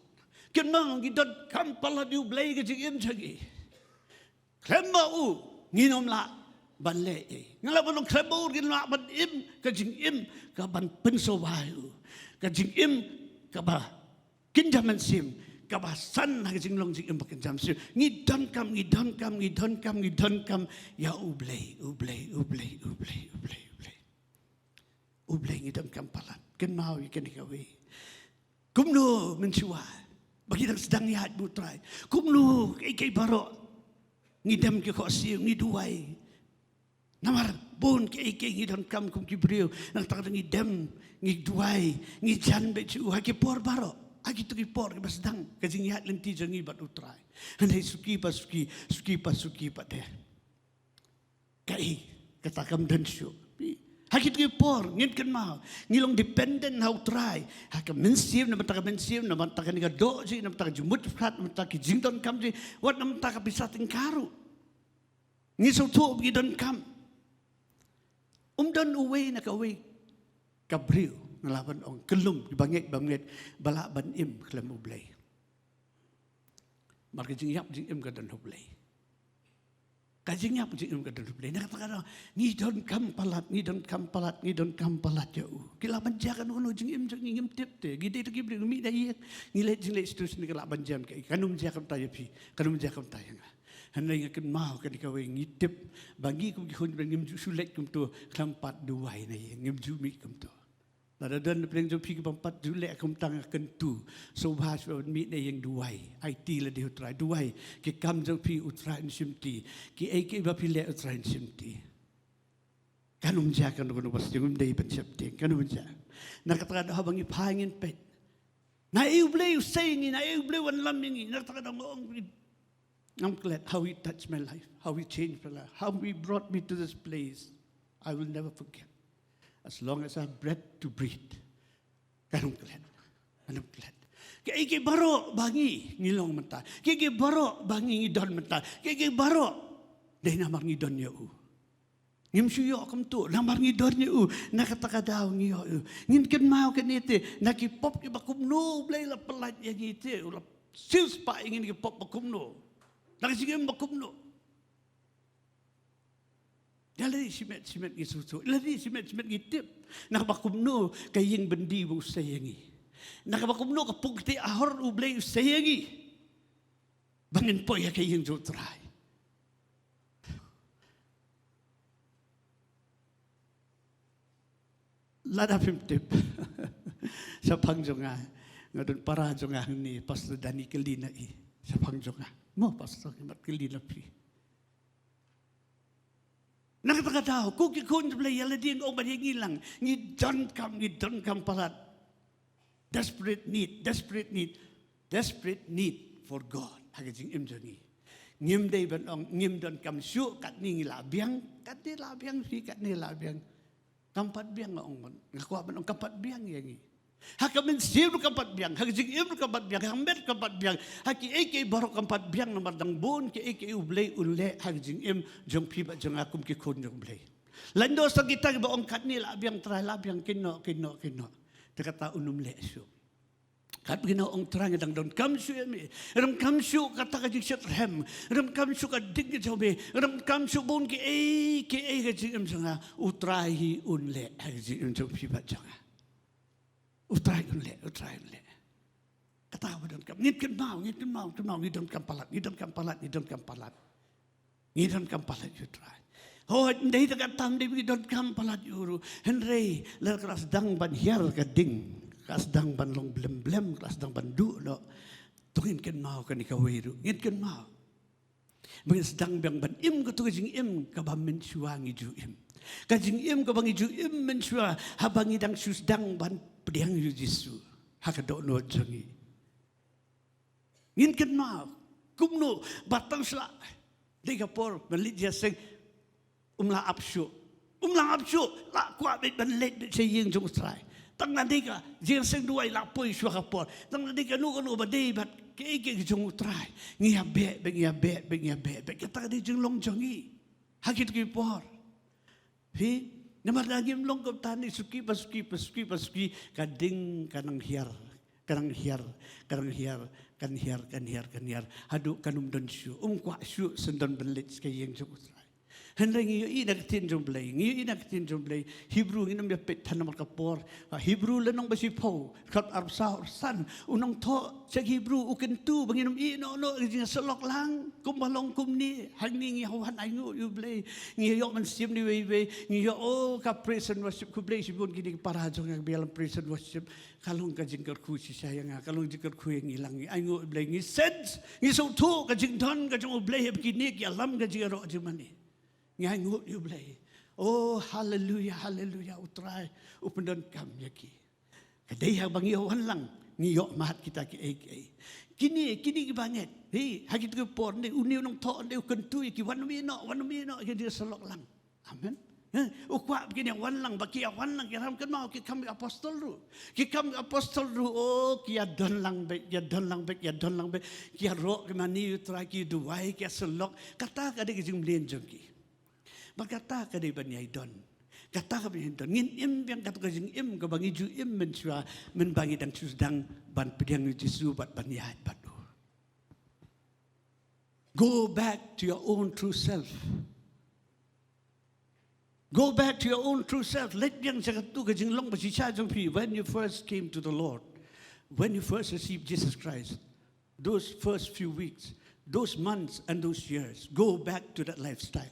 Kynmaw ngi donkam palat ïa U Blei ha ka jingim jong ngi. Khlem ma U ngin ym lah ban leh ei. Nga lah ban ong khlem bun kin lah ban im ka jingim kaban pynsngewbha ïa u. Ka jingim kaba kynja mynsiem, kaba san ha ka jinglong jingim ba kynja mynsiem. Ngi donkam, ngi donkam, ngi donkam, ngi donkam ïa U Blei, U Blei, U Blei, U Blei, U Blei, U Blei. U Blei ngi donkam palat. Kynmaw ïa kane kawei. Kumno mynshuwa ba ngi dang sdang ïaid bad U Trai? Kumno kiei kiei baroh ngi dem ki khohsiew, ngi duwai? Namar bun kiei kiei ngi donkam kum ki briew, nangta ngi dem, ngi duwai, ngi jan beit sha U ha ki por baroh, ha kito ki por kiba sdang ka jingïaid lynti jong ngi bad U Trai. Hynrei suki pa suki, suki pa suki pat de. Kaei kata kam don shuh. Ha kito ki por ngin kynmaw ngi long dependent ha U Trai. Ha ka mynsiem, na bynta ka mynsiem, na bynta kane ka doh jong ngi, na bynta ka jingmut jingpyrkhat, na bynta ki jingdonkam jong ngi, wat na bynta ka pisa tyngka ruh. Ngi sngewthuh ba ngi donkam. Um don uwei na kawei ka briew, nga lah ban ong, kyllum kiba ngeit bym ngeit, ba lah ban im khlem U Blei. Namar ka jingïap jingim ka don ha U Blei. Ka jingïap jingim ka don ha U Blei. Na kata ka daw ngi donkam palat, ngi donkam palat, ngi donkam palat ïa U. Ki lah ban jia kano kano jingim jong ngi ngim tip te. Ngi dei tang ki briew, ngi mih na ïing, ngi leit jingleit sha station, ki lah ban jia kaei. Kan ym jia kumta ïa phi, kan ym jia kumta ïa nga. Hynrei nga kynmaw kane kawei, ngi tip ba ngi kum ki khun ba ngim ju shu leit kumto, khlem pat duwai na ïing, ngim ju mih kumto. Lada don na pdeng jong phi kibym pat ju leh kumta, nga kyntu, sngewbha shuwa ban mih na ïing duwai. Aiti lade U Trai, duwai. Ki kam jong phi U Trai un shimti. Kiei kiei ba phi leh U Trai un shimti. Kan ym jia kano kano ba sdang, ym dei ban sheptieng, kan ym jia. Na kata ka daw haba ngi phai ngin peit, naei U Blei u sei ïa ngi, naei U Blei u wanlam ïa ngi. Na kata ka daw nga ong, I'm glad how He touched my life, how He changed my life, how He brought me to this place. I will never forget. As long as I have breath to breathe, kan ym klet, kan ym klet. Kiei kiei baroh ba ngi, ngi long mynta, kiei kiei baroh ba ngi, ngi don mynta, kiei kiei baroh dei namar ngi don ïa U. Ngim shu ïoh kumto namar ngi don ïa U. Na kata ka daw ngi ïoh ïa U. Ngin kynmaw kane te, na ki pop kiba kumno U Blei u la pyllait ïa ngi te, U la siewspah ïa ngi na ki pop ba kumno, na ka jingim ba kumno. Ïa lade shimet shimet ngi sngewthuh, ïa lade shimet shimet ngi tip na kaba kumno ka ïing byndi ba U sei ïa ngi, na kaba kumno ka pung ktieh ahor U Blei u sei ïa ngi, ba ngin poi ha ka ïing jong U Trai. Lada phim tip, shaphang jong nga, nga don para jong nga hangne, Pastor Danny, kylli na i. Shaphang jong nga, mo Pastor, ngi mat kylli na phi. Na kata ka daw, ko ki khun U Blei, ïa lade nga ong bad ïa ngi lang, ngi donkam, ngi donkam palat. Desperate need, desperate need, desperate need for God ha ka jingim jong ngi. Ngim dei ban ong ngim donkam shuh, katne ngi lah biang, katne lah biang phi, katne lah biang. Kam pat biang, nga ong ban, nga kwah ban ong kam pat biang ïa ngi. Ha ka mynsiem ruh kam pat biang, ha ka jingim ruh kam pat biang, ha ka met kam pat biang, ha kiei kiei baroh kam pat biang, namar dang bun kiei kiei U Blei un leh ha ka jingim jong phi bad jong nga kum ki khun jong U Blei. Lano sa kita kiba ong katne lah biang Trai, lah biang, kynnoh, kynnoh, kynnoh. Te kata un ym leh shuh. Katba kin ong Trai, nga dang donkam shuh ïa me. Donkam shuh kata ka jingshitrhem. Donkam shuh ka ding ka jong me. Donkam shuh bun kiei kiei ha ka jingim jong nga. U Trai hi un leh ha ka jingim jong phi bad jong nga. U Trai un leh, U Trai un leh. Kata ba donkam. Ngin kynmaw, ngin kynmaw, kynmaw, ngi donkam palat, ngi donkam palat, ngi donkam palat. Ngi donkam palat ïa U Trai. Hooid, ym dei tang katta, ym dei ba ngi donkam palat ïa u ruh. Hynrei lada ka la sdang ban hiar ka ding, ka la sdang ban long blem blem, ka la sdang ban duh noh, to ngin kynmaw kane kawei ruh. Ngin kynmaw ba ngin sdang biang ban im kato ka jingim kaba mynshuwa ngi ju im. Ka jingim kaba ngi ju im mynshuwa haba ngi dang shu sdang ban pdiang ïa U Jisu ha ka dohnud jong ngi. Ngin kynmaw kumno ba tang shu la dei ka por ban leit jingïaseng, um lah ap shuh. Um lah ap shuh, lah kwah beit ban leit beit sha ïing jong U Trai. Tang na dei ka jingïaseng duwai lah poi shuwa ka por. Tang na dei kano kano ba dei bad kiei kiei ki jong U Trai, ngi ïa beh beit, ngi ïa beh beit, ngi ïa beh beit. Kata ka dei jinglong jong ngi ha kito ki por. Phi, namar lada ngim long kumta ne, suki pa suki pa suki pa suki, ka ding ka nang hiar, ka nang hiar, ka nang hiar, kan hiar, kan hiar, kan hiar. Haduh kan ym don shuh, um kwah shuh shen don ban leit sha ka ïing jong U Trai. Hynrei ngi ïohi na ka ktien jong U Blei, ngi ïohi na ka ktien jong U Blei. Hebru, ngin ym ïa peit than namar ka por. Ah, Hebru lynnong ba shiphew, dkhot arphew saw, arphew san. U nongthoh sha ki Hebru u kyntu ba ngin ym ïeh noh noh ka jingïasyllok lang kumba long kumne. Hangne ngi ïa wan ainguh ïa U Blei. Ngi ïoh mynsiem na iwei iwei. Ngi ïoh, oh, ka praise and worship, khublei shibun kine ki para jong nga kiba ïalam praise and worship. Ka long ka jingkyrkhu shisha ïa nga, ka long jingkyrkhu ïa ngi lang. Ngi ainguh ïa U Blei, ngi sense, ngi sngewthuh ka jingdon ka jong U Blei ha kine ki ïalam ka jingïaroh jingmane. Ngi ainguh ïa U Blei. Oh, haleluya, haleluya, U Trai u pyndonkam ïa ki. Ka dei haba ngi ïa wan lang, ngi ïoh mad kita kiei kiei. Kine, kine kiba ngeit. Hei, ha kito ki por ne, une u nongthoh ne u kyntu ïa ki, wan ym ïeh noh, wan ym ïeh noh, ki jingïasyllok lang. Amen. Heh, u kwah ba kin ïa wan lang, ba ki ïa wan lang, ki ram kynmaw, ki kam ki apostol ruh. Ki kam ki apostol ruh, oh, ki ïa don lang beit, ki ïa don lang beit, ki ïa don lang beit. Ki ïaroh ki mane ïa U Trai, ki duwai, ki ïasyllok. Kata ka dei ka jingmlien jong ki. Bad kata ka dei ban ïai don. Kata ka ban ïai don. Ngin im biang kata ka jingim kaba ngi ju im mynshuwa, mynba ngi dang shu sdang ban pdiang ïa U Jisu bad ban ïaid bad u. Go back to your own true self. Go back to your own true self. Leit biang sha katu ka jinglong ba shisha jong phi when you first came to the Lord. When you first received Jesus Christ. Those first few weeks, those months and those years. Go back to that lifestyle.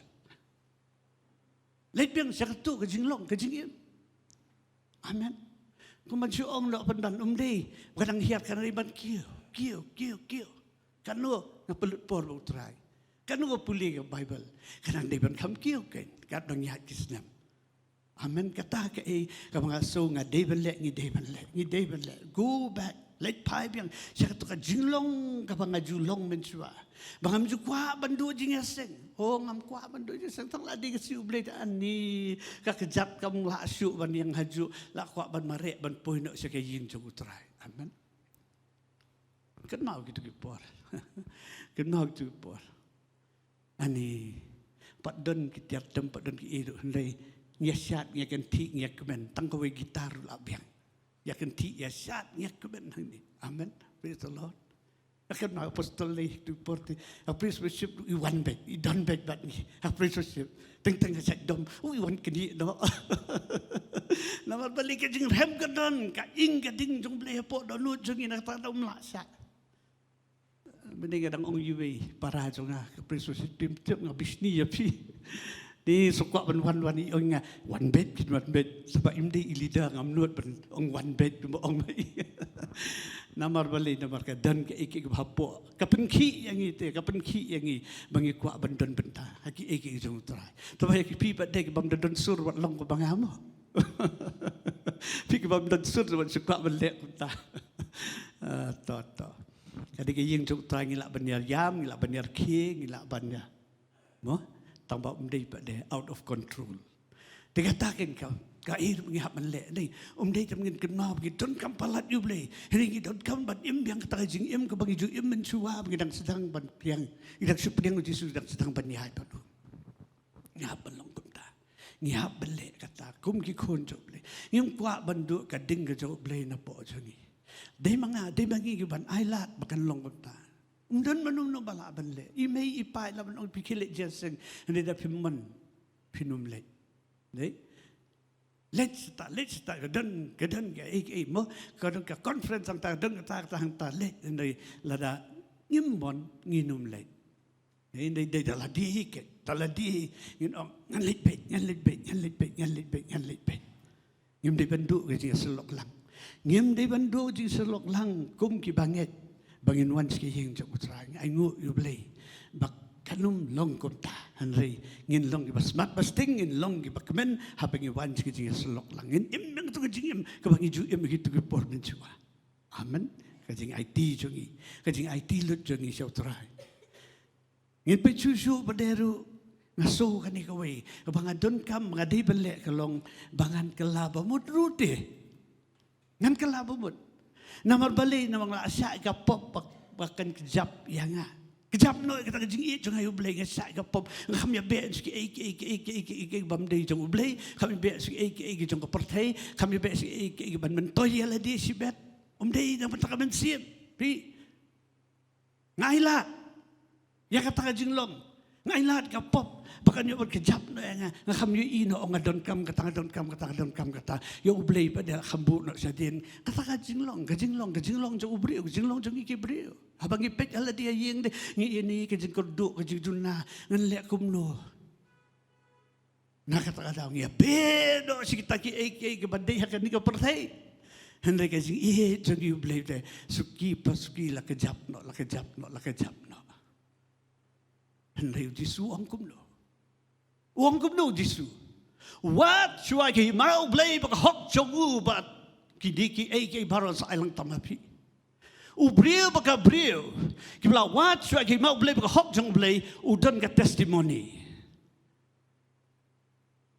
Leit biang sha katu ka jinglong, ka jingim. Amen. Kumba shu ong noh pynban, um dei ba ka dang hiar, ka dang dei ban kiew, kiew, kiew, kiew. Katno nga pynlut por bad U Trai. Katno nga pule ka Bible. Ka dang dei ban kham kiew kein. Katba ngi ïaid ki snem. Amen. Kata kaei kaba nga sngew nga dei ban leh, ngi dei ban leh, ngi dei ban leh. Go back. Leit phai biang sha katu ka jinglong kaba nga ju long mynshuwa. Ba ngam ju kwah ban duh jingïaseng. Oh, ngam kwah ban duh jingïaseng. Tang la dei ka sngi U Blei te, ani ka kjat kam lah shuh ban ïeng hajuh, la kwah ban mareh ban poi noh sha ka ïing jong U Trai. Amen. Kynmaw kito ki por. Kynmaw kito ki por. Ani, pat don ki tiar tem, pat don kiei ruh, hynrei ngi ïa shad, ngi ïa kynthih, ngi ïa kmen, tang kawei guitar ruh lah biang. Ïa kynthih, ïa shad, ngi ïa kmen hangne. Amen. Praise the Lord. Ïa kynmaw apostol lei tu por te. Ha praise worship i wan beit, i don beit bad ngi ha praise worship. Teng teng ha shait dom, u i wan kynthih noh. Namar balei? Ka jingrhem ka don, ka ing ka ding jong U Blei hapoh dohnud jong ngi, na kata ka daw ym lah shah. Mynne nga dang ong ïa iwei para jong nga, ka praise worship team, tip nga bishni ïa phi. Ni sa kwah ban wan, wan, i ong ïa nga, wan beit, kin wan beit. Saba im dei i leader, ngam nud ban ong wan beit, ba ong mai. Namar balei? Namar ka don kaei kaei kaba hapoh, ka pynkhih ïa ngi te, ka pynkhih ïa ngi ba ngi kwah ban don bynta ha kiei kaei jong U Trai. Saba ïa ki phi pat de ki bym da don sur wat long kaba nga mo. Phi ki bym don sur wat shu kwah ban leh kumta. Ah, to, to. Ka dei ka ïing jong U Trai, ngi lah ban ïa ïam, ngi lah ban ïa rkhie, ngi lah ban ïa, mo? Tang ba um dei pat de out of control. Te kata kein ka, kaei ruh ngi hap ban leh, dei. Um dei tang ba ngin kynmaw ba ngi donkam palat ïa U Blei. Hynrei ngi donkam ban im biang kata ka jingim kaba ngi ju im mynshuwa ba ngi dang sdang ban pdiang, ngi dang shu pdiang U Jisu, ngi dang sdang ban ïaid bad u. Ngi hap ban long kumta. Ngi hap ban leh kata kum ki khun jong U Blei. Ngim kwah ban duh ka ding ka jong U Blei napoh jong ngi. Dei ma nga, dei ma ngi kiban ailad ba kan long kumta. Ym don mano mano ba lah ban leh. I mei i pa i lah ban ong phi khie leit jingïaseng, hynrei da phim mon phin ym leit. Dei? Leit sata, leit sata, ka don, ka don kaei kaei mo, ka don ka conference hangta, ka don kata kata hangta, leit, hynrei lada ngim mon ngin ym leit. Hynrei dei, dei da lade hi keiñ, da lade hi ngin ong ngan leit beit, ngan leit beit, ngan leit beit, ngan leit beit, ngan leit beit. Ngim dei ban duh ka jingïasyllok lang. Ngim dei ban duh jingïasyllok lang kum kiba ngeit ba ngin wan sha ka ïing jong U Trai. Ngi ainguh ïa U Blei ba kan ym long kumta, hynrei ngin long kiba smat ba sting, ngin long kiba kmen haba ngi wan sha ka jingïasyllok lang. Ngin im biang katu ka jingim kaba ngi ju im ha kitu ki por mynshuwa. Amen. Ka jingaiti jong ngi, ka jingaiti lut jong ngi sha U Trai. Ngin peit shuh shuh pat de ruh, nga sngew kane kawei kaba nga donkam, ba nga dei ban leh ka long ba ngan kylla ba mut ruh te. Ngan kylla ba mut. Namar balei? Namar nga la shah ïa ka pop ba, ba kan kjap ïa nga. Kjap noh ïa kata ka jingïeit jong nga ïa U Blei, nga shah ïa ka pop. Nga kham ïa beh sha kiei kiei kiei kiei kiei bym dei jong U Blei, kham ïa beh sha kiei kiei ki jong ka pyrthei, kham ïa beh sha kiei kiei kiban myntoi ïa lade shibit. Um dei na ka bynta ka mynsiem. Phi Nga ailad ïa kata ka jinglong. Nga ai lad ka pop ba kan ïoh ban kjap noh ïa nga. Nga kham ïohi noh, nga donkam kata, nga donkam kata, nga donkam kata. Ïa U Blei pat de kham buh noh shadien. Kata ka jinglong, ka jinglong, ka jinglong jong u briew, ka jinglong jong ngi ki briew. Haba ngi peit ha lade ïing de, ngi ïa ni ka jingkyrduh, ka jingduna, ngan leh kumno. Na kata ka daw ngi ïa peit noh shi kita kiei kiei kiba dei ha kane ka pyrthei. Hynrei ka jingïeit jong ngi U Blei de, suki pa suki la kjap noh, la kjap noh, la kjap noh. Hynrei U Jisu u ong kumno? U ong kumno U Jisu? Wat shuwa ki hima U Blei ba ka hok jong u, bad kine kiei kiei baroh sa ailangtam ha phi. U briew ba ka briew, kiba la wad shuwa ki hima U Blei ba ka hok jong U Blei, u don ka testimony.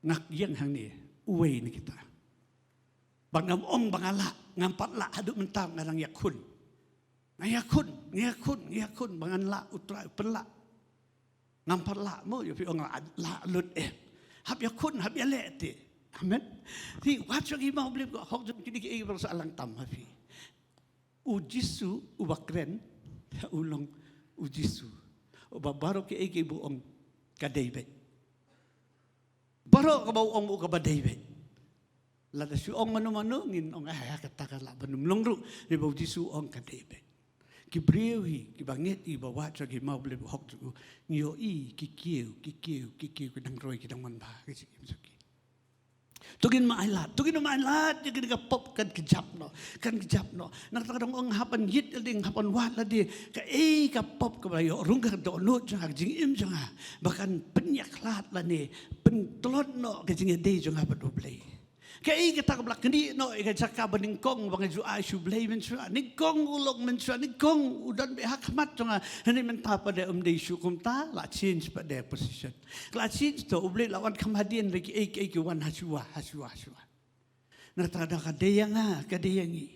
Nga ïeng hangne, uwei na kita. Ba ngam ong ba nga lah, ngam pat lah, haduh mynta nga dang ïakhun. Nga ïakhun, nga ïakhun, nga ïakhun, ba ngan lah, U Trai u pynlah. Ngam pat lah mo, ïa phi ong lah, lah lut eh. Hap ïakhun, hap ïaleh te. Amen. Te wat shuwa ki hima U Blei ba ka hok jong u, kine kiei baroh sa ailangtam ha phi. U Jisu uba kren, u long U Jisu uba baroh kiei kiei ba u ong ka dei beit. Baroh kaba u ong u ong kaba dei beit. Lada shu ong mano mano ngin ong, ah, kata ka lah ban ym long ruh, hynrei ba U Jisu u ong ka dei beit. Ki briew hi, kiba ngeit hi, ba wad shuwa ki hima U Blei ba ka hok jong u, ngi ïohi ki kiew, ki kiew, ki kiew, ki dang roi, ki dang manbha ha ka jingim jong ki. To ngin ym ailad, to ngin ym ailad ïa kane ka pop, kan kjap noh, kan kjap noh. Na kata ka daw nga ong hap ban ïit lade, hap ban wad lade. Kaei ka pop kaba la ïoh rung ha ka dohnud jong nga, ka jingim jong nga, ba kan pynïakhlad lane pyntlot noh ka jingïadei jong nga bad U Blei? Kaei kata kaba la knieh noh ïa ka jaka ba nyngkong ba nga ju ai sha U Blei mynshuwa? Nyngkong u long mynshuwa, nyngkong u don beit ha khmat jong nga. Hynrei mynta pat de ym dei shuh kumta, la change pat de position. Ka la change to, U Blei la wan kham hadien, hynrei kiei kiei ki wan ha shuwa, ha shuwa, ha shuwa. Na kata ka daw ka dei ïa nga, ka dei ïa ngi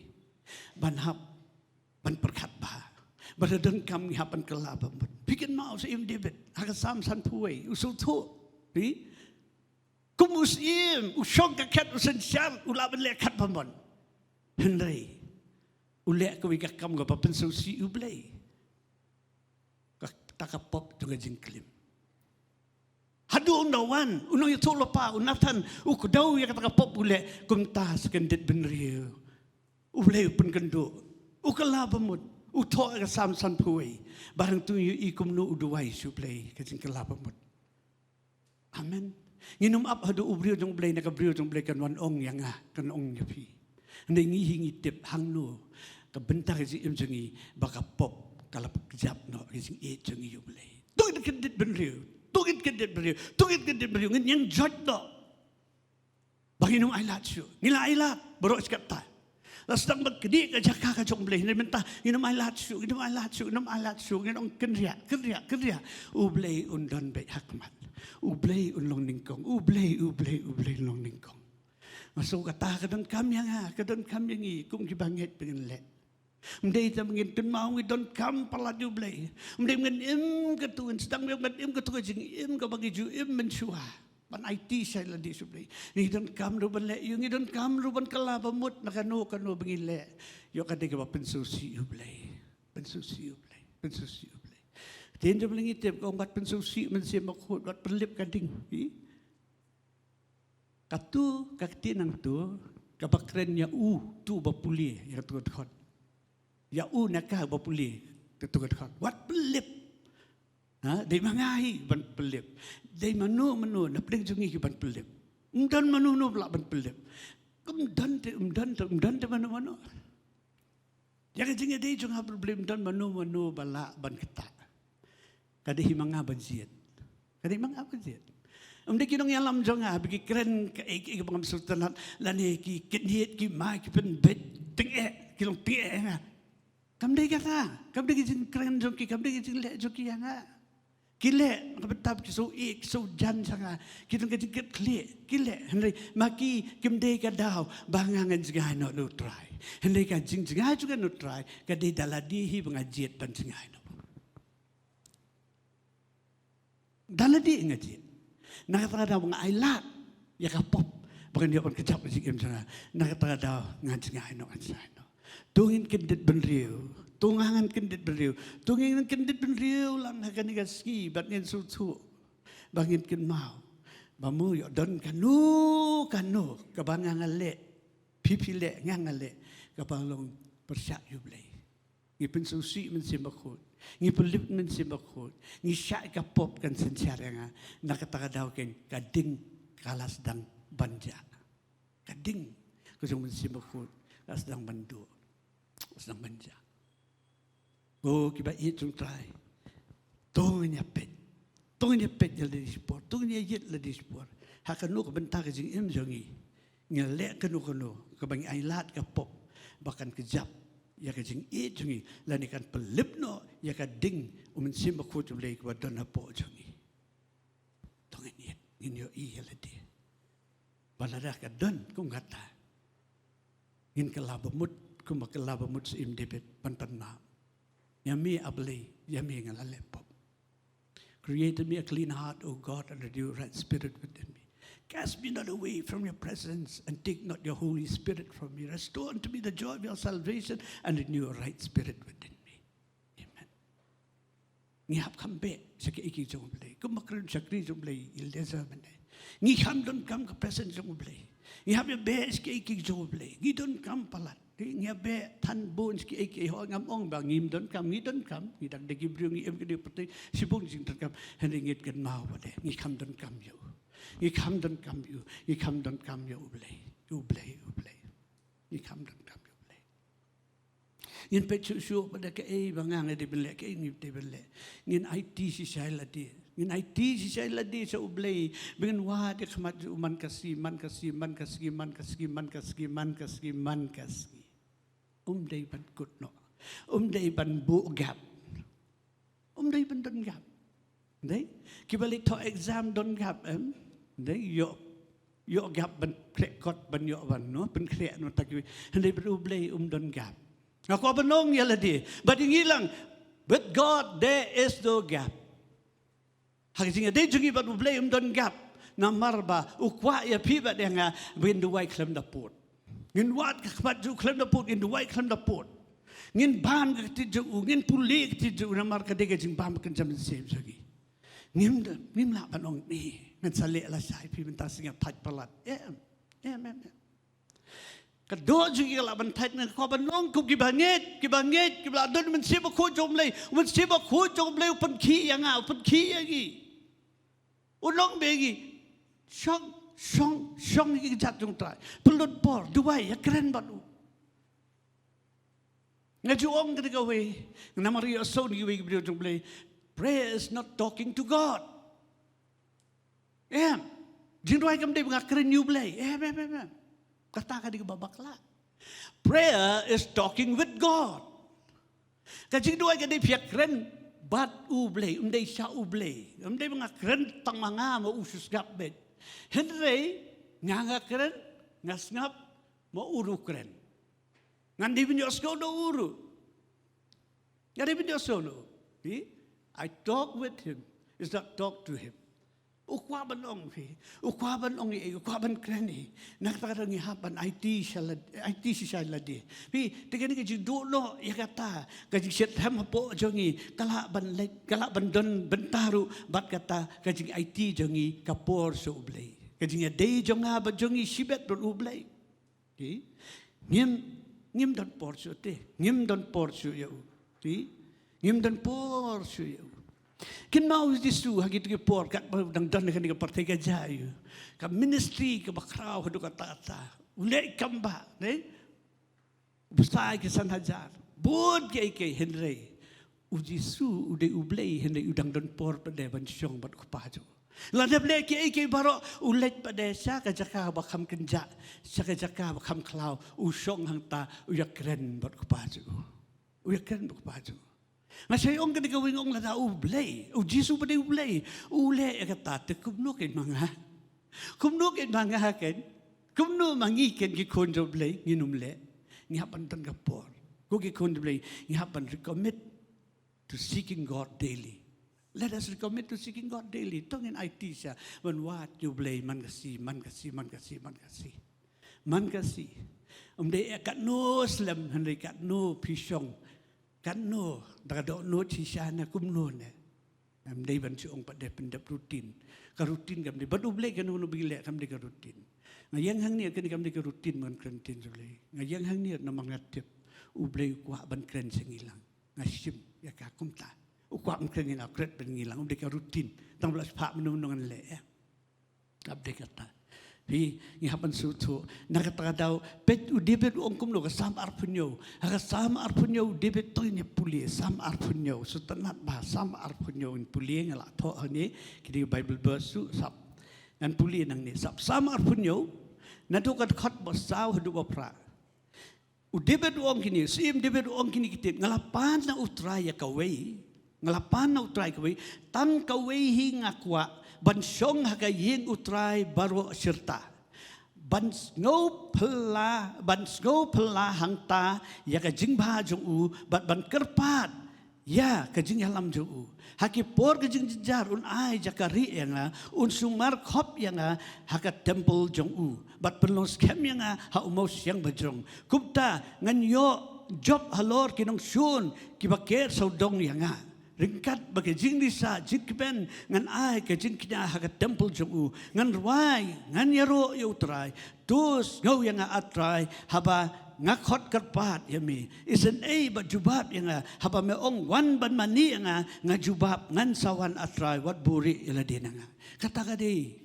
ban hap ban pyrkhat bha. Ba lada donkam ngi hap ban kylla bamut. Phi kynmaw u Syiem David ha ka Salm sanphew wei, u sngewthuh, ri? Kum u syiem, u shong ka khet, u synshar, u lah ban leh katba mon. Hynrei u leh kawei ka kam kaba pynsngewsih U Blei. Kata ka pop jong ka jingklim. Haduh u nongwan, u nongïathuhlypa, u Nathan, u kdew ïa kata ka pop, u leh kumta, sa kyndit bynriew U Blei u pynkynduh. U kylla bamut, u thoh ïa ka Salm sanphew wei. Ba hangto ngi ïohi kumno u duwai sha U Blei, ka jingkylla bamut. Amen. Ngin ym ap haduh u briew jong U Blei, na ka briew jong U Blei kan wan ong ïa nga, kan ong ïa phi. Hynrei ngi hi ngi tip hangno ka bynta ka jingim jong ngi ba ka pop ka la kjap noh ka jingïeit jong ngi ïa U Blei. To ngin kyndit bynriew, to ngin kyndit bynriew, to ngin kyndit bynriew, ngin ïeng joit noh. Ba ngin ym ailad shuh, ngi la ailad baroh shi katta. La sdang ban knieh ka jaka ka jong U Blei, hynrei mynta ngin ym ailad shuh, ngin ym ailad shuh, ngin ym ailad shuh, ngin ong kynriah, kynriah, kynriah. U Blei un don beit ha khmat. U Blei un long nyngkong, U Blei, U Blei, U Blei un long nyngkong. Nga sngew kata ka donkam ïa nga, ka donkam ïa ngi kum kiba ngeit ba ngin leh. Ym dei tang ba ngin kynmaw ngi donkam palat ïa U Blei. Ym dei ba ngin im katto, ngin sdang ba ngin im katto ka jingim kaba ngi ju im mynshuwa. Ban aiti shai lade sha U Blei. Ngi donkam ruh ban leh ïa u, ngi donkam ruh ban kylla bamut na kano kano ba ngi leh. Ïoh ka dei kaba pynsngewsih ïa U Blei. Pynsngewsih ïa U Blei. Pynsngewsih ïa U Blei. Ktien jong U Blei ngi tip ka ong, wat pynsngewsih Mynsiem Bakhuid, wat pynlip ka ding. Hi? Kato ka ktien hangto kaba kren ïa uto uba pule ïa kato ka dkhot. Ïa u ne ka ba pule ïa kato ka dkhot. Wat pynlip. Ha, dei ma nga hi ban pynlip. Dei mano mano na pdeng jong ngi hi ban pynlip. Ym don mano mano ba lah ban pynlip. Ym don te, ym don te, ym don te mano mano. Ïa ka jingïadei jong nga bad U Blei ym don mano mano ba lah ban ktah. Ka dei hi ma nga ba jied. Ka dei hi ma nga ba jied. Ym dei ki nongïalam jong nga ba ki kren kaei kaei ba ngam sngewtynnat, lane ki kynhied, ki mai, ki pynbeit, tyngeh, ki long tyngeh ïa nga. Kam dei kata, kam dei ki jingkren jong ki, kam dei ki jingleh jong ki ïa nga. Ki leh na ka bynta ba ki sngew ïeit, ki sngew jan sha nga, ki don ka jingkitkhlieh, ki leh, hynrei ma ki kim dei ka daw ba nga ngan jngai noh na U Trai. Hynrei ka jingjngai jong nga na U Trai ka dei da lade hi ba nga jied ban jngai noh. Da lade nga jied. Na kata ka daw ba nga ai lad ïa ka pop ba ngan ïoh ban kjap ka jingim jong nga. Na kata ka daw ngan jngai noh, ngan jngai noh. To ngin kyndit bynriew, To nga ngan kyndit bynriew. To ngin kyndit bynriew lang ha kane ka sngi bad ngin sngewthuh ba ngin kynmaw ba mo ïoh don kano kano kaba nga nga leh, phi phi leh, nga nga leh, kaba long pyrshah ïa U Blei. Ngi pynsngewsih Mynsiem Bakhuid, ngi pynlip Mynsiem Bakhuid, ngi shah ïa ka pop kan synshar ïa nga. Na kata ka daw keiñ ka ding ka la sdang ban jah. Ka ding ka jong Mynsiem Bakhuid ka la sdang ban duh, sdang ban jah. Ko kiba ïeit jong U Trai, to ngin ïa peit, to ngin ïa peit ïa lade shipor, to ngin ïa ïeit lade shipor. Ha kano ka bynta ka jingim jong ngi, ngi leh kano kano kaba ngi ailad ka pop ba kan kjap ïa ka jingïeit jong ngi lane kan pynlip noh ïa ka ding U Mynsiem Bakhuid U Blei kaba don hapoh jong ngi. To ngin ïeit, ngin ïohi ïa lade ba lada ka don kum kata, ngin kylla bamut kumba kylla bamut Syiem David ban pan map. Ïa me A Blei, ïa me nga la leh pop. Create in me a clean heart, O God, and renew a right spirit within me. Cast me not away from your presence, and take not your Holy Spirit from me. Restore unto me the joy of your salvation, and renew a right spirit within me. Amen. Ngi hap kham beh sha kiei kiei jong U Blei. Kumba kren shakri jong U Blei, Eliezer mynne. Ngi kham donkam ka presence jong U Blei. Ngi hap ïa beh sha kiei kiei jong U Blei. Ngi donkam palat. Ngi ïa beh than bun sha kiei kiei, ho, ngam ong ba ngim donkam, ngi donkam. Ngi dang dei ki briew, ngi im ki dei pyrthei, shibun jingdonkam. Hynrei ngi kynmaw ba dei ngi kham donkam ïa u. Ngi kham donkam ïa u. Ngi kham donkam ïa U Blei. U Blei, U Blei. Ngi kham donkam ïa U Blei. Ngin peit shuh shuh ba da kaei ba nga nga dei ban leh, kaei ngi dei ban leh. Ngin aiti shisha ïa lade. Ngin aiti shisha ïa lade sha U Blei. Ba ngin wad ïa ka khmat jong u man ka sngi, man ka sngi, man ka sngi, man ka sngi, man ka sngi, man ka sngi, man ka sngi. Um dei ban kut noh. Um dei ban buh gap. Um dei ban don gap. Dei? Kiba leit thoh exam don gap, em? Dei? Ïoh, ïoh gap ban khreh kot ban ïoh ban, no? Ban khreh, no, ta kiwei. Hynrei bad U Blei um don gap. Nga kwah ban ong ïa lade. Bad ngi lang, with God there is no gap. Ha ka jingïadei jong ngi bad U Blei um don gap. Namar ba u kwah ïa phi bad ïa nga ba ngin duwai khlem da pud. Ngin wad ka khmat jong u khlem da pud, ngin duwai khlem da pud. Ngin bam ka ktien jong u, ngin pule ka ktien jong u, namar ka dei ka jingbam ka jingïaseng jong ngi. Ngim da, ngim lah ban ong, eh, ngan sa leh lashai phi mynta, sngewthait palat. Em, em, em, em. Ka doh jong ngi ka lah ban thait, nga kwah ban ong kum kiba ngeit, kiba ngeit, kiba la don Mynsiem Bakhuid jong U Blei, Mynsiem Bakhuid jong U Blei u pynkhih ïa nga, u pynkhih ïa ngi. U ong ba ngi shong, shong, shong ïa ki kjat jong U Trai. Pynlut por, duwai, ïakren bad u. Nga ju ong kata kawei, namar ïohsngew ïa kiwei ki briew jong U Blei. Prayer is not talking to God. Em. Jingduwai kam dei ba nga kren ïa U Blei. Em, em, em, em. Kata ka dei kaba bakla. Prayer is talking with God. Ka jingduwai ka dei phi ïakren bad U Blei, ym dei sha U Blei. Ym dei ba nga kren tang ma nga, ma u shu sngap beit. Hynrei nga, nga kren, nga sngap, ma u ruh u kren. Ngan dei ban ïohsngew da u ruh. Nga dei ban ïohsngew da u. Phi? I talk with him, is not talk to him. U kwah ban ong phi, u kwah ban ong ei, u kwah ban kren ei. Na kata ka daw ngi hap ban aiti sha lad-, aiti shisha ïa lade. Phi, te kane ka jingduh noh ïa kata ka jingshitrhem hapoh jong ngi ka lah ban leit, ka lah ban don bynta ruh bad kata ka jingaiti jong ngi ka por sha U Blei. Ka jingïadei jong nga bad jong ngi shibit bad U Blei. Te ngim, ngim don por shuh te, ngim don por shuh ïa u. Te ngim don por shuh ïa u. Kynmaw U Jisu ha kito ki por katba u dang don ha kane ka pyrthei, ka jia ïa u ka ministry kaba khraw haduh katta katta. U leh kam ba, ne? U bsa ïa ki san hajar. Bun kiei kiei, hynrei U Jisu u dei U Blei, hynrei u dang don por pat de ban shong bad u Kpa jong u. La dep leh kiei kiei baroh, u leit pat de sha ka jaka ba kham kynjah, sha ka jaka ba kham khlaw, u shong hangta, u ïakren bad u Kpa jong u. U ïakren bad u Kpa jong u. Nga shait ong kane kawei, nga ong lada U Blei, U Jisu pat de U Blei, u leh ïa kata, te kumno keiñ ma nga? Kumno keiñ ma nga keiñ? Kumno ma ngi keiñ ki khun jong U Blei ngin ym leh? Ngi hap ban don ka por. Ko ki khun jong U Blei, ngi hap ban recommit to seeking God daily. Let us recommit to seeking God daily. To ngin aiti shisha ban wad ïa U Blei man ka sngi, man ka sngi, man ka sngi, man ka sngi. Man ka sngi. Ym dei ïa katno slem, hynrei katno phi shong Katno, da ka dohnud shisha ne kumno ne. Kam dei ban shu ong pat dei pyndep routine. Ka routine kam dei. Bad U Blei kano kano ba ngi leh kam dei ka routine. Nga ïeng hangne kane kam dei ka routine ban kren ktien jong U Blei. Nga ïeng hangne namar nga tip U Blei u kwah ban kren sha ngi lang. Nga shim ïa ka kumta. U kwah ban kren ïa nga, kren ban ngi lang. Um dei ka routine. Tang ba la shu phah mynno mynno ngan leh ïa. Kam dei kata. Phi, ngi hap ban sngewthuh. Na kata ka daw, peit u David u ong kumno, ka Salm arphew hynñiew. Ha ka Salm arphew hynñiew u David to ngin ïa pule, Salm arphew hynñiew. Sngewtynnat bha, Salm arphew hynñiew ngin pule, nga la thoh hangne, kine ki Bible verse shu sap. Ngan pule nangne, sap Salm arphew hynñiew, naduh ka dkhot ba saw haduh ba phra. U David u ong kine, Syiem David u ong kine ki tip, nga la pan na U Trai ïa kawei, nga la pan na U Trai kawei, tang kawei hi nga kwah, ban shong ha ka ïing U Trai baroh shirta. Ban sngewphylla, ban sngewphylla hangta ïa ka jingbha jong u, bad ban kyrpad ïa ka jingïalam jong u. Ha ki por ka jingjynjar un ai jakarieh ïa nga, un sumar khop ïa nga ha ka temple jong u. Bad pynlong skhem ïa nga ha u mawsiang bajrong. Kumta ngan ïoh jop halor ki nongshun kiba ker sawdong ïa nga. Ryngkat bad ka jingrisa jingkmen ngan ai ka jingkñia ha ka temple jong u. Ngan rwai, ngan ïaroh ïa U Trai. To sngew ïa nga, A Trai, haba nga khot kyrpad ïa me. Isynei bad jubab ïa nga, haba me ong wan ban mane ïa nga, nga jubab, ngan sa wan, A Trai, wat buhrieh ïa lade na nga. Kata ka dei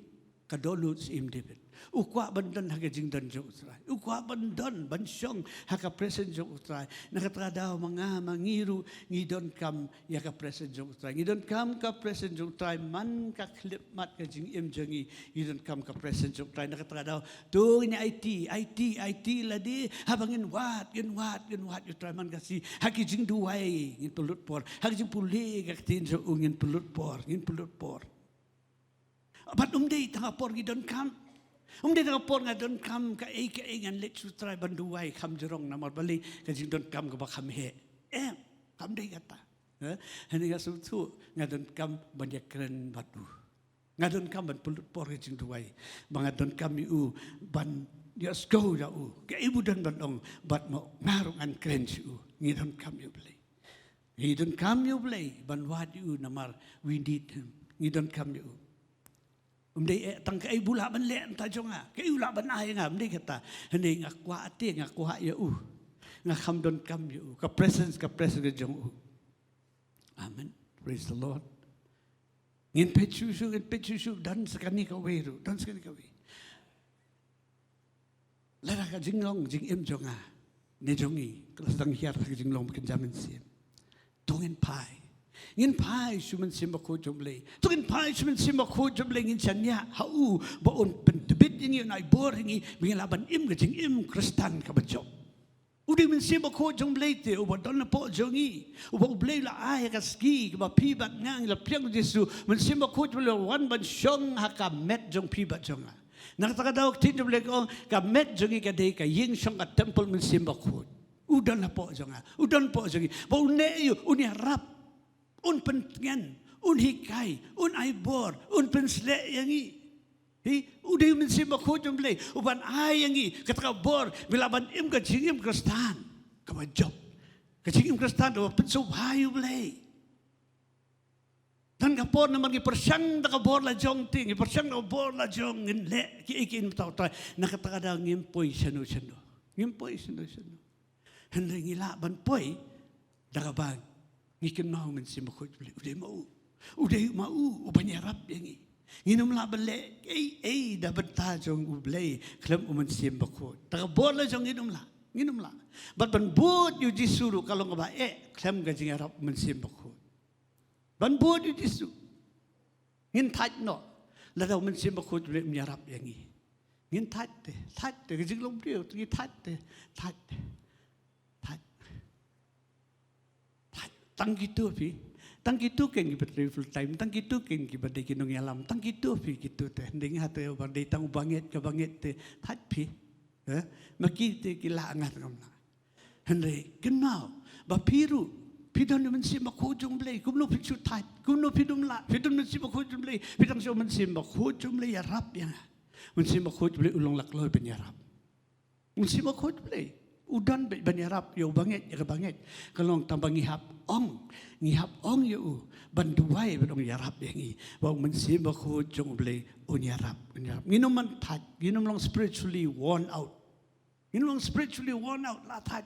ka dohnud Syiem David. U kwah ban don ha ka jingdon jong U Trai. U kwah ban don, ban shong ha ka presence jong U Trai. Na kata ka daw ma nga ma ngi ruh ngi donkam ïa ka presence jong U Trai. Ngi donkam ka presence jong U Trai man ka khyllipmat ka jingim jong ngi. Ngi donkam ka presence jong U Trai. Na kata ka daw to ngin aiti, aiti, aiti lade. Haba ngin wad, ngin wad, ngin wad ïa U Trai man ka sngi. Ha ki jingduwai ngin pynlut por. Ha ki jingpule ka ktien jong u ngin pynlut por, ngin pynlut por. Bad um dei tang ka por ngi donkam. Um dei tang ka por nga donkam kaei kaei ngan leit sha U Trai ban duwai kham jrong namar balei ka jingdonkam kaba kham heh. Em, kam dei kata. Eh, hangne nga sngewthuh nga donkam ban ïakren bad u. Nga donkam ban pynlut por ka jingduwai. Ba nga donkam ïa u ban ïohsngew ïa u. Kaei ba u don ban ong bad ma nga ruh ngan kren sha u. Ngi donkam ïa U Blei. Ngi donkam ïa U Blei ban wad ïa u namar we need him. Ngi donkam ïa u. Um dei eh tang kaei ba u lah ban leh mynta jong nga, kaei u lah ban ai ïa nga, um dei kata. Hynrei nga kwah te, nga kwah ïa u. Nga kham donkam ïa u. Ka presence, ka presence ka jong u. Amen. Praise the Lord. Ngin peit shuh shuh, ngin peit shuh shuh, don sa kane kawei ruh, don sa kane kawei. Lada ka jinglong jingim jong nga ne jong ngi ka la sdang hiar ha ka jinglong ba kynja mynsiem, to ngin phai. Ngin phai sha u Mynsiem Bakhuid jong U Blei. To ngin phai sha u Mynsiem Bakhuid jong U Blei, ngin shaniah ha u ba un pyntbit ïa ngi, un ai bor ïa ngi ba ngin lah ban im ka jingim Khristan kaba jop. U dei u Mynsiem Bakhuid jong U Blei te uba don hapoh jong ngi, uba U Blei u la ai ha ka sngi kaba phi bad nga ngi la pdiang Jisu. Mynsiem Bakhuid jong U Blei u la wan ban shong ha ka met jong phi bad jong nga. Na kata ka daw ka ktien jong U Blei ka ong ka met jong ngi ka dei ka ïing shong, ka temple Mynsiem Bakhuid. U don hapoh jong nga, u don hapoh jong ngi. Ba un neh ïa u, un ïarap, un pyntngen, un hikai, un ai bor, un pynshlei ïa ngi. Hi, u dei u Mynsiem Bakhuid jong U Blei uban ai ïa ngi kata ka bor ba lah ban im ka jingim Khristan kaba jop, ka jingim Khristan kaba pynsngewbha ïa U Blei. Don ka por namar ngi pyrshang da ka bor la jong te, ngi pyrshang da ka bor la jong, ngin leh kiei kiei mynta U Trai. Na kata ka daw ngim poi shano shano, ngim poi shano shano. Hynrei ngi lah ban poi da kaba ngi kynmaw u Mynsiem Bakhuid U Blei u dei ma u, u dei ma u uban ïarap ïa ngi. Ngin ym lah ban leh ei ei da bynta jong U Blei khlem u Mynsiem Bakhuid. Da ka bor la jong ngin ym lah, ngin ym lah. Bad ban bud ïa u Jisu ruh ka long kaba eh khlem ka jingïarap u Mynsiem Bakhuid. Ban bud ïa u Jisu. Ngin thait noh lada u Mynsiem Bakhuid U Blei um ïarap ïa ngi. Ngin thait te, thait te, ka jinglong briew te, ngin thait te, thait te, thait. Thait. Tang kito phi, tang kito ken kiba trei full time, tang kito ken kiba dei ki nongïalam, tang kito phi kito te. Hynrei nga te uba dei tang uba ngeit kaba ngeit te, thait phi. Eh? Ma ki te ki lah, nga te ngam lah. Hynrei kynmaw ba phi ruh phi don u Mynsiem Bakhuid jong U Blei. Kumno phin shu thait, kumno phin ym lah, phi don u Mynsiem Bakhuid jong U Blei. Phi dang shu, Mynsiem Bakhuid jong U Blei ïarap ïa nga. Mynsiem Bakhuid U Blei u long la kloi ban ïarap. Mynsiem Bakhuid U Blei. U don beit ban ïarap ïa u bangeit, ïa ka bangeit. Ka long tang ba ngi hap ong, ngi hap ong ïa u ban duwai bad ong ïarap ïa ngi. Ba u Mynsiem Bakhuid jong u Blei un ïarap, un ïarap. Ngin ym man thait, ngin ym long spiritually worn out. Ngin ym long spiritually worn out, la thait.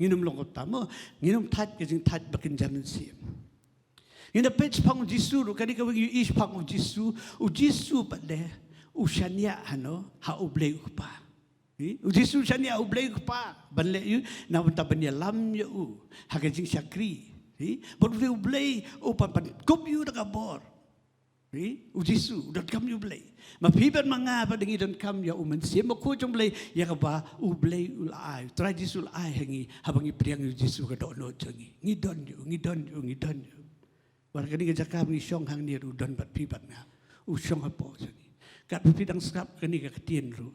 Ngin ym long kumta mo, ngin ym thait ka jingthait ba kynja mynsiem. Ngin da peit shaphang u Jisu ruh, kane ka weng ïohi shaphang u Jisu, u Jisu pat de u shaniah hano ha u Blei u Kpa. Hi? U Jisu u shaniah ha u Blei u Kpa ban leh ïa u, na bynta ban ïalam ïa u ha ka jingshakri. Hi? Bad u Blei u pan, pan kup ïa u da ka bor. Hi? U Jisu u donkam ïa u Blei. Ma phi bad ma nga pat de ngi donkam ïa u Mynsiem Bakhuid jong u Blei, ïa kaba u Blei u la ai, u Trai Jisu u la ai ha ngi haba ngi pdiang ïa u Jisu ka dohnud jong ngi. Ngi don ïa u, ngi don ïa u, ngi don ïa u. Wat kane ka jaka ba ngi shong hangne ruh u don bad phi bad nga. U shong hapoh jong ngi. Katba phi dang sngap kane ka ktien ruh,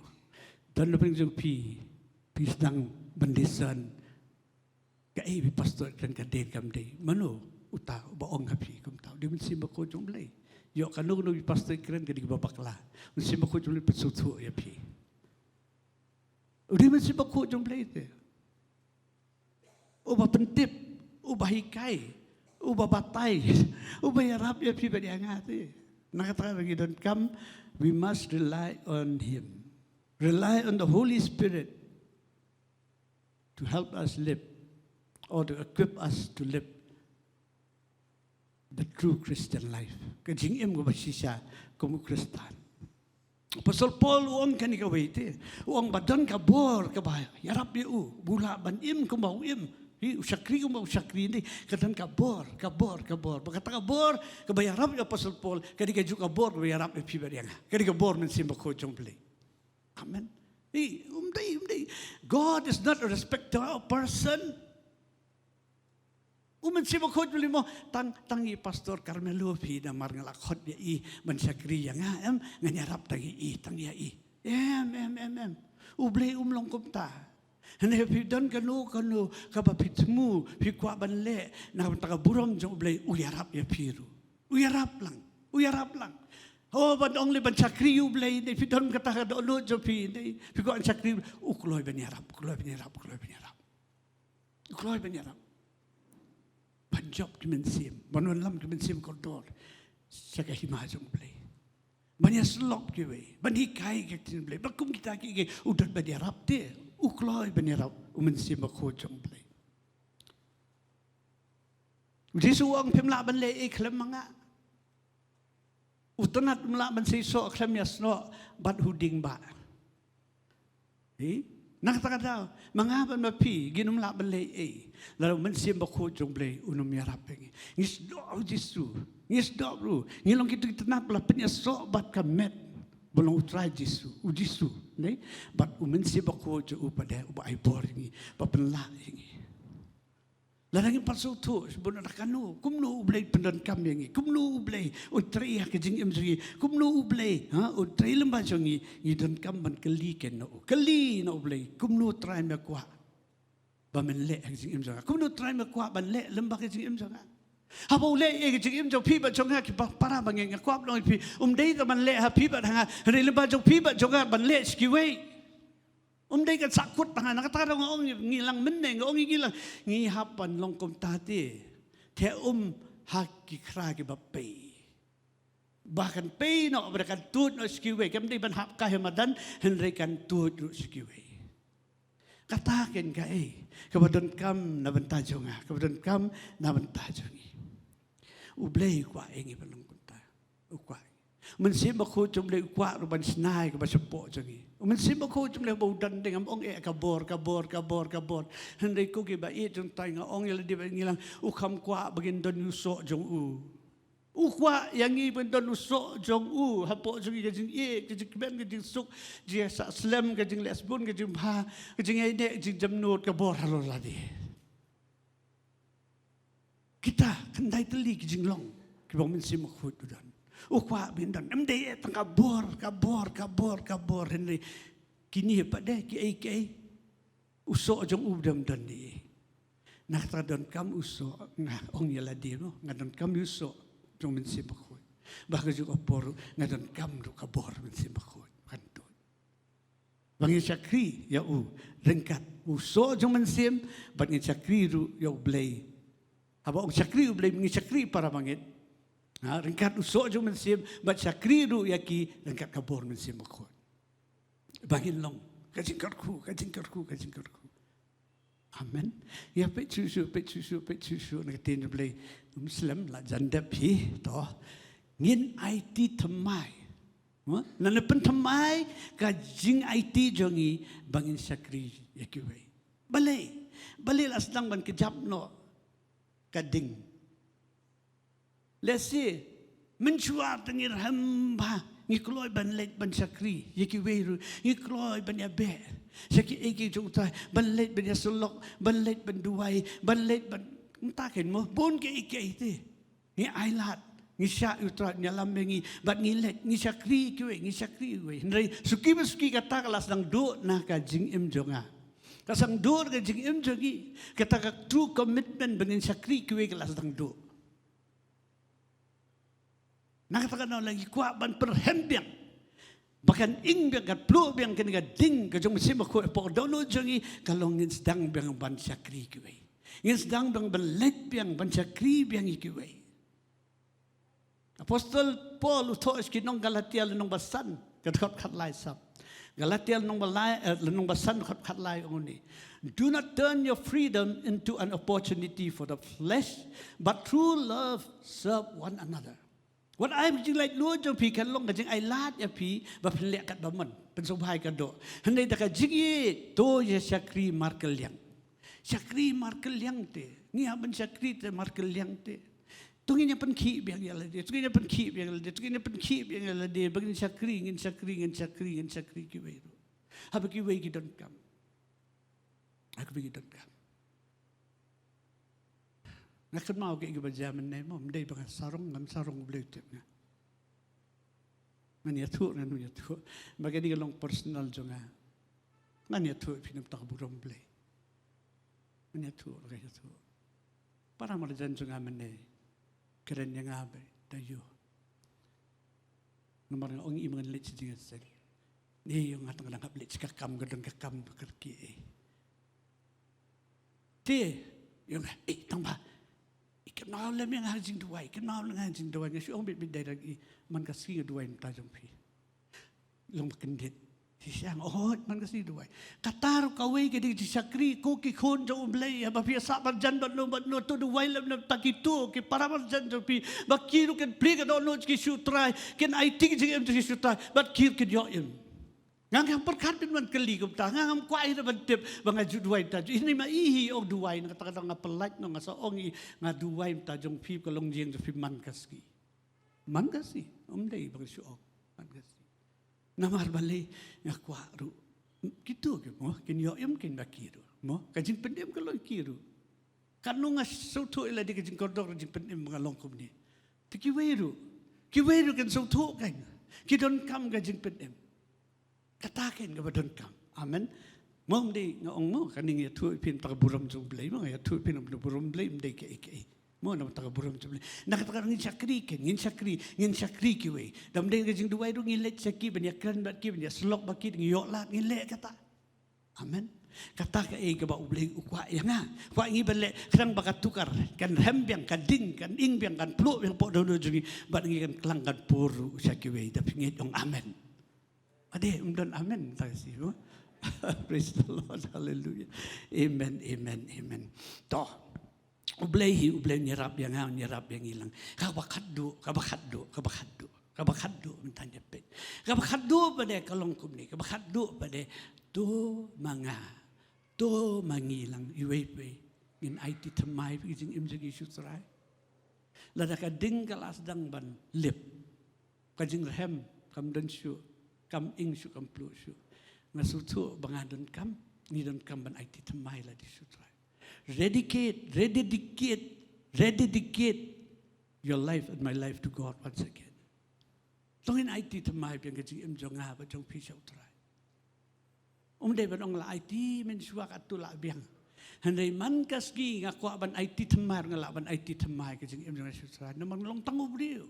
don na pdeng jong phi, phi sdang ban discern. Kaei ba i pastor i kren ka dei ne kam dei? Mano uta uba ong ha phi kumta? U dei u Mynsiem Bakhuid jong u Blei. Ïoh kano kano ba i pastor i kren ka dei kaba bakla. U Mynsiem Bakhuid jong u Blei u pynsngewthuh ïa phi. U dei u Mynsiem Bakhuid jong u Blei te uba pyntip, uba hikai, uba batai, uba ïarap ïa phi bad ïa nga te. Na kata ka daw ngi donkam, we must rely on him. Rely on the Holy Spirit to help us live or to equip us to live the true Christian life. Ka jingim kaba shisha kum u Khristan. Apostol Paul u ong kane kawei te. U ong ba don ka bor kaba ïarap ïa u ba u lah ban im kumba u im. Hi, u shakri kumba u shakri, hynrei ka don ka bor, ka bor, ka bor. Ba kata ka bor kaba ïarap ïa u Apostol Paul ka dei kajuh ka bor kaba ïarap ïa phi bad ïa nga. Ka dei ka bor Mynsiem Bakhuid jong u Blei. Amen. Hi, um dei, um dei. God is not a respecter of person. U Mynsiem Bakhuid u ong mo, tang, tang i Pastor Carmelo phi, namar nga la khot ïa i ban shakri ïa nga, em, ngan ïarap tang ïa i, tang ïa i. Em, em, em, em. U Blei um long kumta. Hynrei phi don kano kano kaba phi thmu, phi kwah ban leh na ka bynta ka burom jong u Blei, u ïarap ïa phi ruh. U ïarap lang, u ïarap lang. Oh, ban ong lei ban shakri ïa u Blei, hynrei phi don kata ka dohnud jong phi, hynrei phi kwah ban shakri, u kloi ban ïarap, u kloi ban ïarap, u kloi ban ïarap. U kloi ban ïarap. Ban jop ki mynsiem, ban wanlam ki mynsiem kordor sha ka hima jong u Blei. Ban ïasyllok kiwei, ban hikai ki ktien u Blei, ba kum kita kiei kiei u don ban ïarap te, u kloi ban ïarap, u Mynsiem Bakhuid jong u Blei. U Jisu u ong phim lah ban leh ei khlem ma nga. U tnat um lah ban sei soh khlem ïasnoh bad u dieng bah. Hi? Na kata ka daw, ma nga bad ma phi, ngin ym lah ban leh ei lada u Mynsiem Bakhuid jong u Blei un ym ïarap ïa ngi. Ngi sdang u Jisu, ngi sdang ruh, ngi long kito ki tnat ba la pynïasoh bad ka met ba long u Trai Jisu, u Jisu, ne? Bad u Mynsiem Bakhuid jong u pat de uba ai bor ïa ngi, ba pynlah ïa ngi. Lada ngim pat sngewthuh, shu bun na kano, kumno u Blei pyndonkam ïa ngi, kumno u Blei un trei ha ka jingim jong ngi, kumno u Blei, ha, un trei lyngba jong ngi, ngi donkam ban kylli keiñ na u, kylli na u Blei, kumno Trai me kwah ba men leh ha ka jingim jong nga, kumno Trai me kwah ban leh lyngba ka jingim jong nga. Haba u leh ïa ka jingim jong phi bad jong nga ki ba para bangeit, nga kwah ban ong ïa phi, um dei tang ban leh ha phi bad ha nga, hynrei lyngba jong phi bad jong nga ban leh sha kiwei. Um dei kan sahkut tang ha, na kata ka daw nga ong ngi lang mynne, nga ong ngi lang, ngi hap ban long kumta te. Te um ha ki khra kiba pei. Ba kan pei noh, ba kan tuid noh sha kiwei, kam dei ban hap kai ha madan, hynrei kan tuid ruh sha kiwei. Kata keiñ kaei kaba donkam na bynta jong nga, kaba donkam na bynta jong ngi. U Blei u kwah ïa ngi ban long kumta. U kwah. U Mynsiem Bakhuid jong u Blei u kwah ruh ban shna ïa kaba shapoh jong ngi. U Mynsiem Bakhuid jong u Blei haba u don, te ngam ong eh ka bor, ka bor, ka bor, ka bor. Hynrei ko kiba ïeit jong tai, nga ong ïa lade bad ngi lang, u kham kwah ba ngin don ïa u soh jong u. U kwah ïa ngi ban don u soh jong u hapoh jong ngi, ka jingïeit, ka jingkmen, ka jingsuk, jingïasah slem, ka jingleh sbun, ka jingbha, ka jingïaineh, ka jingjemnud, ka bor halor lade. Kita khyndai tylli ki jinglong kiba u Mynsiem Bakhuid u don. U kwah ba ngin don. Ym dei eh tang ka bor, ka bor, ka bor, ka bor, hynrei kine pat de kiei kiei. U soh jong u ba ym don de. Na kata ka donkam u soh, nga ong ïa lade mo, nga donkam ïa u soh jong u Mynsiem Bakhuid. Ba ha kajuh ka por ruh nga donkam ruh ka bor u Mynsiem Bakhuid. Kan tuid. Ba ngin shakri ïa u ryngkat u soh jong mynsiem, bad ngin shakri ruh ïa u Blei. Haba ong shakri u Blei, ngin shakri para bangeit. Ha, ryngkat u soh jong mynsiem, bad shakri ruh ïa ki ryngkat ka bor mynsiem bakhuid. Ba ngin long ka jingkyrkhu, ka jingkyrkhu, ka jingkyrkhu. Amen. Ïa peit shuh shuh, peit shuh shuh, peit shuh shuh na ka ktien U Blei. Um slem la jan dep hi to. Ngin aiti thymmai. Mo? Ngan pynthymmai ka jingaiti jong ngi ba ngin shakri ïa kiwei. Balei, balei la sdang ban kjap noh ka ding. Lehse mynshuwa te ngi rhem bha, ngi kloi ban leit ban shakri ïa kiwei ruh, ngi kloi ban ïa beh sha kiei kiei jong U Trai, ban leit ban ïa syllok, ban leit ban duwai, ban leit ban, mynta kein mo, bun kiei kiei te. Ngi ailad, ngi shah ïa U Trai, ngi ïalam ïa ngi, bad ngi leit, ngi shakri ïa kiwei, ngi shakri ïa kiwei. Hynrei suki ba suki kata ka la sdang duh na ka jingim jong nga. Ka sdang duh na ka jingim jong ngi. Kata ka true commitment ba ngin shakri ïa kiwei ka la sdang duh. Na kata ka daw la ngi kwah ban pyrhem biang. Ba kan ing biang, kan pluh biang kane ka ding ka jong u Mynsiem Bakhuid hapoh ka dohnud jong ngi, ka long ngin sdang biang ban shakri ïa kiwei. Ngin sdang biang ban leit biang ban shakri biang ïa kiwei. Apostol Paul u thoh sha ki nong Galatia lynnong ba san, ka dkhot khatlai sap. Galatia lynnong ba lai, eh, lynnong ba san, dkhot khatlai, ong kumne. Do not turn your freedom into an opportunity for the flesh, but through love serve one another. Wat ai ba ka jinglaitluid jong phi kan long ka jingailad ïa phi ba phin leh katba mon, pynsngewbha ïa ka doh. Hynrei da ka jingïeit to ïa shakri markylliang. Shakri markylliang te. Ngi hap ban shakri te markylliang te. To ngin ïa pynkhih biang ïa lade, to ngin ïa pynkhih biang ïa lade, to ngin ïa pynkhih biang ïa lade, ba ngin shakri, ngin shakri, ngin shakri, ngin shakri kiwei ruh. Haba kiwei ki donkam. Haba kiwei ki donkam. Nga kynmaw kaei kaba jia mynne mo, ym dei ba nga sarong, ngam sarong, U Blei u tip nga. Ngan ïathuh, ngan ïathuh. Ba kane ka long personal jong nga. Ngan ïathuh ïa phi na ka bynta ka burom Blei. Ngan ïathuh, ngan ïathuh. Para marjan jong nga mynne kren ïa nga ba da ïoh. Namar nga ong i ba ngan leit sha jingïaseng. Ïa nga tang dang hap leit sha ka kam, ka dang ka kam ba kyrkieh. Te ïa nga, eh, tang ba, eh, kynmaw lem ïa nga ha jingduwai, kynmaw lem ïa nga ha jingduwai. Nga shu ong bit bit dei dang i, man ka sngi nga duwai na ka bynta jong phi. Long ba kyndit. Shisha nga ong, oh, man ka sngi duwai. Kata ruh kawei ka dei ka jingshakri, ko ki khun jong U Blei, haba phi ïa sah marjan bad no bad no, to duwai lem na ka bynta kito ki para marjan jong phi, ba ki ruh kin plie ka dohnud ki sha U Trai, kin aiti ka jingim jong ki sha U Trai, bad ki ruh kin ïoh im. Nga ngam pyrkhat ban wan kylli kumta, nga ngam kwah hi ruh ban tip ba nga ju duwai na ka bynta jong i. Hynrei ma i hi ong duwai, na kata ka daw nga pyllait noh, nga sa ong i, nga duwai na ka bynta jong phi, ka longïing jong phi man ka sngi. Man ka sngi, ym dei ba nga shu ong man ka sngi. Namar balei, nga kwah ruh kito ki mo kin ïoh im, kin ba ki ruh mo, ka jingpynim ka long ki ruh. Katno nga sngewthuh ïa lade ka jingkordor, ka jingpynim ba nga long kumne. Te kiwei ruh, kiwei ruh kin sngewthuh, kan ki donkam ka jingpynim. Kata kein kaba donkam. Amen. Mo, ym dei nga ong mo, kane nga ïathuh ïa phi na ka bynta ka burom jong U Blei mo, nga ïathuh ïa phi na ka bynta ka burom U Blei, ym dei kaei kaei. Mo, na ka bynta ka burom jong U Blei. Na kata ka daw ngin shakri kein, ngin shakri, ngin shakri kiwei. Da ym dei ka jingduwai ruh ngin leit sha ki ban ïakren bad ki, ban ïasyllok bad ki, ngin ïoh lad, ngin leh kata. Amen. Kata kaei kaba U Blei u kwah ïa nga. Kwah ngi ban leh, khnang ba ka tukar kan rhem biang, kan ding, kan ing biang, kan pluh biang hapoh dohnud jong ngi, bad ngi kan klang, kan pur ruh sha kiwei. Da phi ngeit ong amen. Ade, ym don amen, ta si mo. Praise the Lord, hallelujah. Amen, amen, amen. To, U Blei hi, U Blei un ïarap ïa nga, un ïarap ïa ngi lang. Kaba khatduh, kaba khatduh, kaba khatduh, kaba khatduh, mynta ngi peit. Kaba khatduh pat de ka long kumne, kaba khatduh pat de, to ma nga, to ma ngi lang, iwei pa iwei, ngin aiti thymmai ïa ka jingim jong ngi sha U Trai. Lada ka ding ka la sdang ban lip, ka jingrhem kam don shuh, kam ing shuh, kam pluh shuh, nga sngewthuh ba nga donkam, ngi donkam ban aiti thymmai lade sha U Trai. Rededicate, rededicate, rededicate your life and my life to God once again. To ngin aiti thymmai biang ka jingim jong nga bad jong phi sha U Trai. Ym dei ban ong la aiti mynshuwa katto la biang. Hynrei man ka sngi nga kwah ban aiti thymmai, nga lah ban aiti thymmai ka jingim jong nga sha U Trai. Namar nga long tang u briew.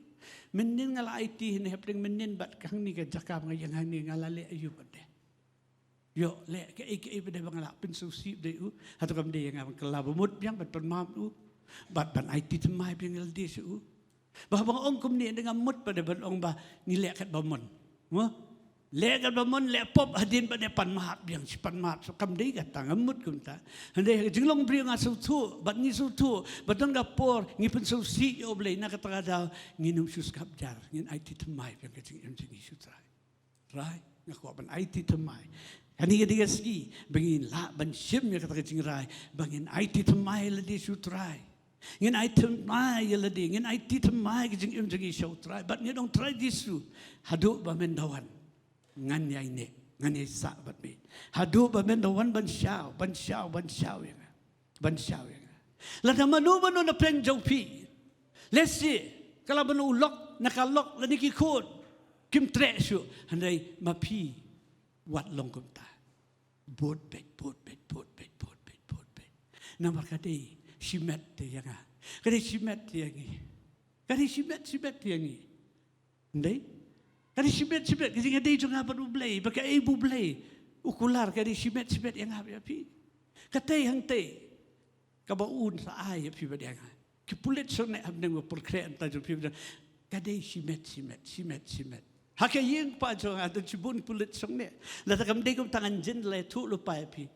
Mynnin nga la aiti hangne hapdeng mynnin bad hangne ka jaka ba nga ïeng hangne, nga la leh aïu pat de. Ïoh leh kaei kaei pat de ba nga lah pynsngewsih pat de u. Hato kam dei ïa nga ban kylla ba mut biang ban pynmap u, bad ban aiti thymmai biang ïa lade sha u? Ba haba nga ong kumne, ynda ngam mut pat de ban ong ba ngi leh kat ba mon. Mo? Leh kat ba mon, leh pop hadien pat de pan map biang, shi pan map. So kam dei kata, ngam mut kumta. Hynrei ha ka jinglong briew nga sngewthuh, bad ngi sngewthuh ba don ka por ngi pynsngewsih ïa U Blei, na kata ka daw ngin ym shu sngap jar, ngin aiti thymmai biang ka jingim jong ngi sha U Trai. Trai, nga kwah ban aiti thymmai. Kane ka dei ka sngi ba ngin lah ban shim ïa kata ka jingrai ba ngin aiti thymmai ïa lade sha U Trai. Ngin aiti thymmai ïa lade, ngin aiti thymmai ka jingim jong ngi sha U Trai. Bad ngi ong, Trai Jisu, haduh ba men da wan, ngan ïai neh, ngan ïai sah bad me. Haduh ba men da wan ban shaw, ban shaw, ban shaw ïa nga. Ban shaw ïa nga. Lada mano mano na pdeng jong phi, lehse ka la ban u lok, na ka lok, lane ki khun kim treh shuh, hynrei ma phi wat long kumta. Bud beit, bud beit, bud beit, bud beit, bud beit. Namar ka dei shimet te ïa nga. Ka dei shimet te ïa ngi. Ka dei shimet, shimet te ïa ngi. Ndei? Ka dei shimet, shimet ka jingïadei jong nga bad U Blei, ba kaei ba U Blei u kular ka dei shimet, shimet ïa nga bad ïa phi. Katei hangtei kaba un sa ai ïa phi bad ïa nga. Ki pulit shongneh hapdeng ba pynkhreh mynta jong phi bad ïa nga, ka dei shimet, shimet, shimet, shimet. Ha ka ïing kpa jong nga don shibun pulit shongneh. Lada kam dei kumta ngan jin leh thuh lypa ïa phi.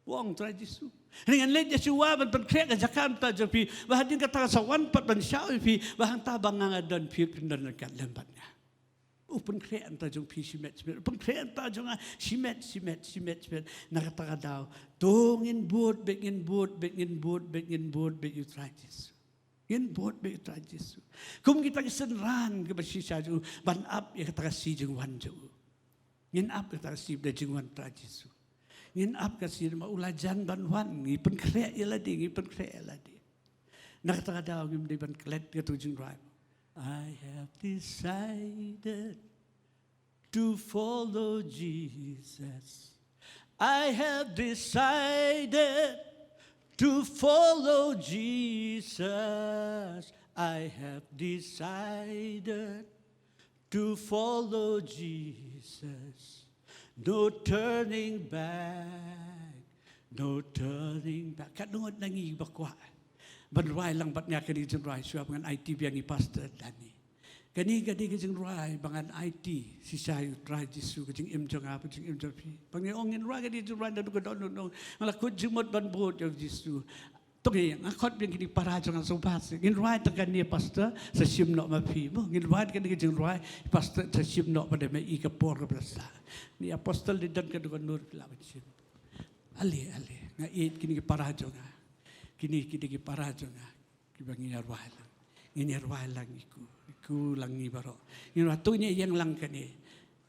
Ong Trai Jisu. Ngan leit ïa shuwa ban pynkhreh ka jaka mynta jong phi, ba hadien kata sa wan pat ban shaw ïa phi, ba hangta ba nga nga don phi phin don ryngkat lem bad nga. U pynkhreh mynta jong phi shimet shimet, u pynkhreh mynta jong nga shimet shimet, shimet shimet. Na kata ka daw to ngin bud beit, ngin bud beit, ngin bud beit, ngin bud beit ïa U Trai Jisu. Ngin bud beit ïa U Trai Jisu. Kum kita ki synran kiba shisha jong u, ban ap ïa kata ka sngi jingwan jong u. Ngin ap ïa kata ka sngi ba dei jingwan Trai Jisu. Ngin ap ka sngi ba u la jan ban wan, ngi pynkhreh ïa lade, ngi pynkhreh ïa lade. Na kata ka daw ngim dei ban klet ïa kato ka jingrwai. I have decided to follow Jesus. I have decided to follow Jesus. I have decided to follow Jesus. No turning back. No turning back. Katno ngut na ngi ba kwah ban rwai lang bad nga kane ka jingrwai shuwa ba ngan aiti biang ïa i Pastor Danny? Kane ka dei ka jingrwai ba ngan aiti shisha ïa U Trai Jisu, ka jingim jong nga bad ka jingim jong phi. Ba ngi ong ngin rwai kane ka jingrwai naduh ka dohnud, nga la kut jingmut ban bud ïa U Jisu. To ngi, nga khot biang kine ki para jong nga sngewbha seh. Ngin rwai tang kane, Pastor, sa shim noh ma phi. Mo, ngin rwai kane ka jingrwai, Pastor, sa shim noh, bad ma i ka por kaba la sah. Ni Apostle dei don ka dohnud phi lah ban shim. Ale, ale, nga ïeit kine ki para jong nga. Kine ki dei ki para jong nga kiba ngin ïa rwai lang. Ngin ïa rwai lang ïa ku, ïa ku lang ngi baroh. Ngin rwai, to ngin ïeng lang kane.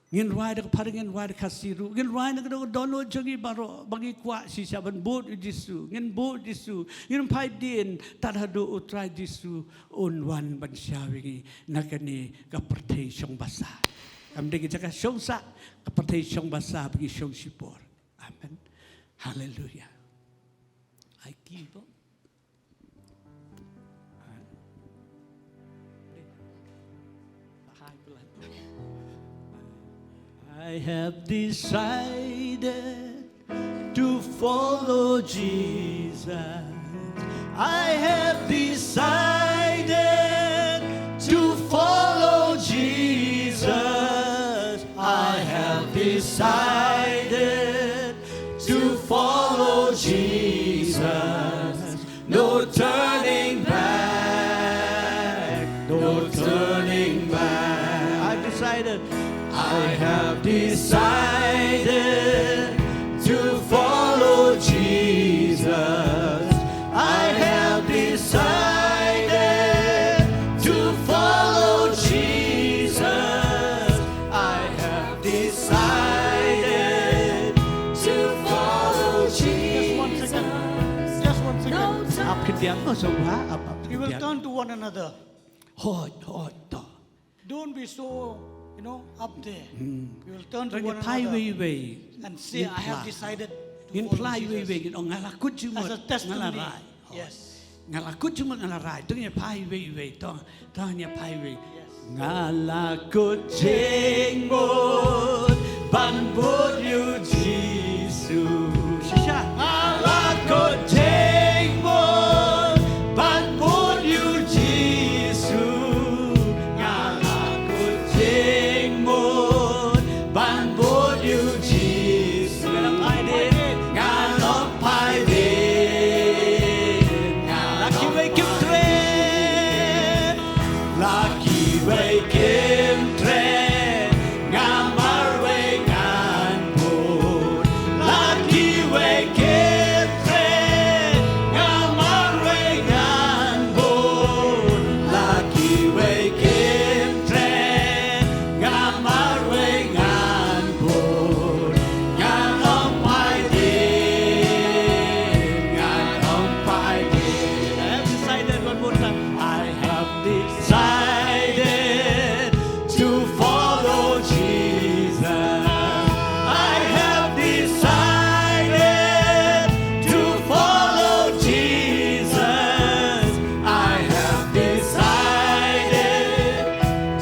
Ngin rwai da ka Phareng, ngin rwai da ka Khasi ruh, ngin rwai na ka dohnud jong ngi baroh ba ngi kwah shisha ban bud ïa U Jisu. Ngin bud Jisu, ngin phai dien tad haduh U Trai Jisu un wan ban shaw ïa ngi na kane ka pyrthei shong basa. Kam dei ka jaka shong sah, ka pyrthei shong basa ba ngi shong shipor. Amen. Haleluya. Ai ki bo. I have decided to follow Jesus. I have decided to follow Jesus. I have decided to follow Jesus. No turning back, no turning back. I've decided, I have decided to follow Jesus. I have decided to follow Jesus. I have decided to follow Jesus. Just one second. Just one second. Ap khyndiat, oh, sngewbha, ap, ap khyndiat. We will turn to one another. Hooid, hooid, to. Don't be so, you know, up there. Hmm. We will turn to one another and say, I have decided to follow Jesus. Ngin phla iwei iwei, ngin ong nga la kut jingmut, nga la rai. Yes. Nga la kut jingmut, nga la rai. To ngin phla iwei iwei, to, to ngin phla iwei. Yes. Nga la kut jingmut ban bud ïa U Jisu. Shisha. Nga la kut jingmut ban bud ïa u Jisu. Nga la kut jingmut ban bud ïa u Jisu. Nga la phai dien. Nga la phai dien. Nga la kiwei kim treh. La kiwei kim treh, nga marwei ngan bud. La kiwei kim treh, nga marwei ngan bud. La kiwei kim treh, nga marwei ngan bud. Ngan ym phai dien, ngan ym phai dien. I have decided one more time. I have decided to follow Jesus. I have decided to follow Jesus. I have decided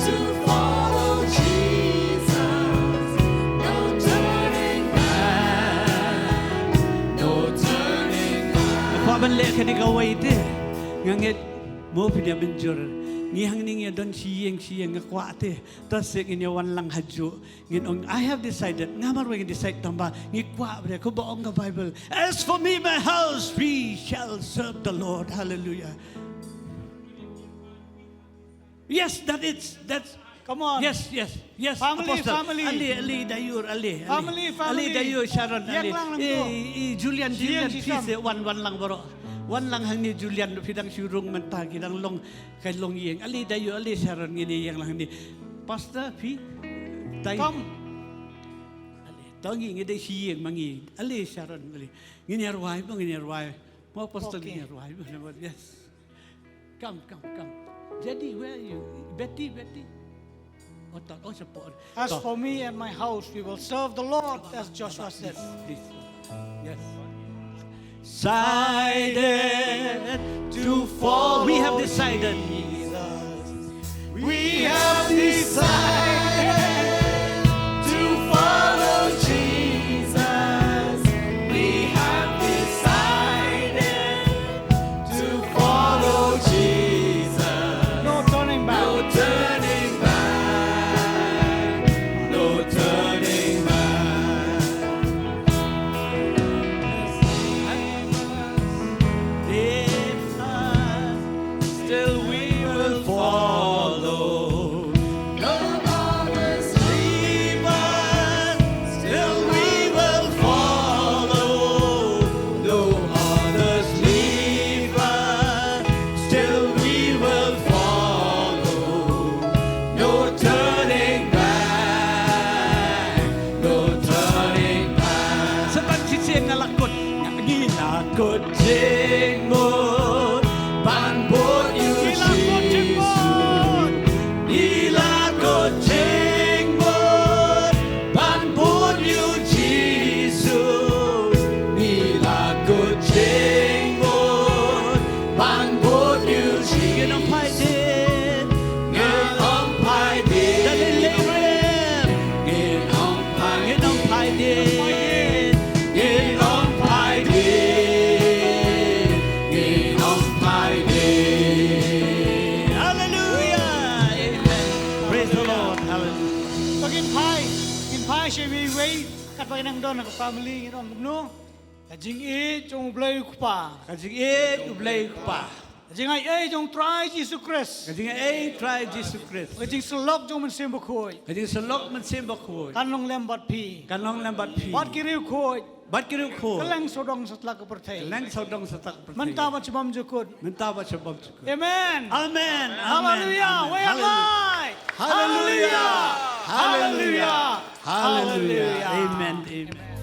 to follow Jesus. No turning back. No turning back. Kwah ban leh kane kawei te. Nga ngeit mo phi ïa mynjur. Ngi hangne ngi don shi ïing shi ïing, nga kwah te. To shu ngin ïa wan lang hajuh. Ngin ong, I have decided. Nga marwei ngan decide tang ba ngi kwah ba dei, kumba ong ka Bible. As for me, my house, we shall serve the Lord. Hallelujah. Yes, that is, that's, come on. Yes, yes, yes, family, Apostle. Family. Ale, ale, Dayur, ale, ale. Family, family. Ale, Dayur, Sharon, ïeng ale. Lang, lang. Eh, tu. Eh, Julian, shi ïing Julian, shi please, sam. Eh, wan, wan lang baroh. Wan lang hangne Julian, phi dang shu rung mynta, ki dang long, ka long ïing. Ale, Dayur, ale, Sharon, ngin ïeng lang hangne. Pastor, phi, tai. Come. Ale, to ngi, ngi dei shi ïing ma ngi. Ale, Sharon, ale. Ngin ïa rwai, mo ngin ïa rwai. Mo Apostle, okay, ngin ïa rwai, mo, yes. Come, come, come. Jadi, where are you? Betty, Betty. Oh, tak, oh, support. As for me and my house, we will serve the Lord, as Joshua said. Please, please. Yes. Decided to follow. We have decided. Jesus. We have decided to follow Jesus. We have decided to follow Jesus. No turning back. No turning back. No turning back. Still we will follow. No others leave us. Still we will follow. No others leave us. Still we will follow. No turning back. No turning back. Sa tang shisien nga la kut. Ngi la kut jingmut ban bud ïa u Jisu. Ngi la kut jingmut ban bud ïa u Jisu. Ngi la kut jingmut ban bud ïa u Jisu. Ngin ym phai dien. Ngin ym phai dien. Ngin ym phai, ngin ym phai dien. Ngin ym phai dien. Ngin ym phai dien. Hallelujah. Amen. Praise the Lord. Hallelujah. To ngin phai, ngin phai sha iwei iwei, katba ngi nang don ha ka family, ngin ong kumno. Ka jingïeit jong U Blei U Kpa. Ka jingïeit U Blei U Kpa. Ka jingaiei jong U Trai Jisu Khrist. Ka jingaiei U Trai Jisu Khrist. Ka jingsyllok jong U Mynsiem Bakhuid. Ka jingsyllok U Mynsiem Bakhuid. Kan long lem bad phi. Kan long lem bad phi. Bad ki riewkhuid. Bad ki riewkhuid. Kylleng sawdong satlak ka pyrthei. Kylleng sawdong satlak ka pyrthei. Mynta bad sha bymjukut. Mynta bad sha bymjukut. Amen. Amen. Amen. Hallelujah. Amen. Wei hallelujah. Hallelujah. Hallelujah. Hallelujah. Hallelujah. Amen. Amen.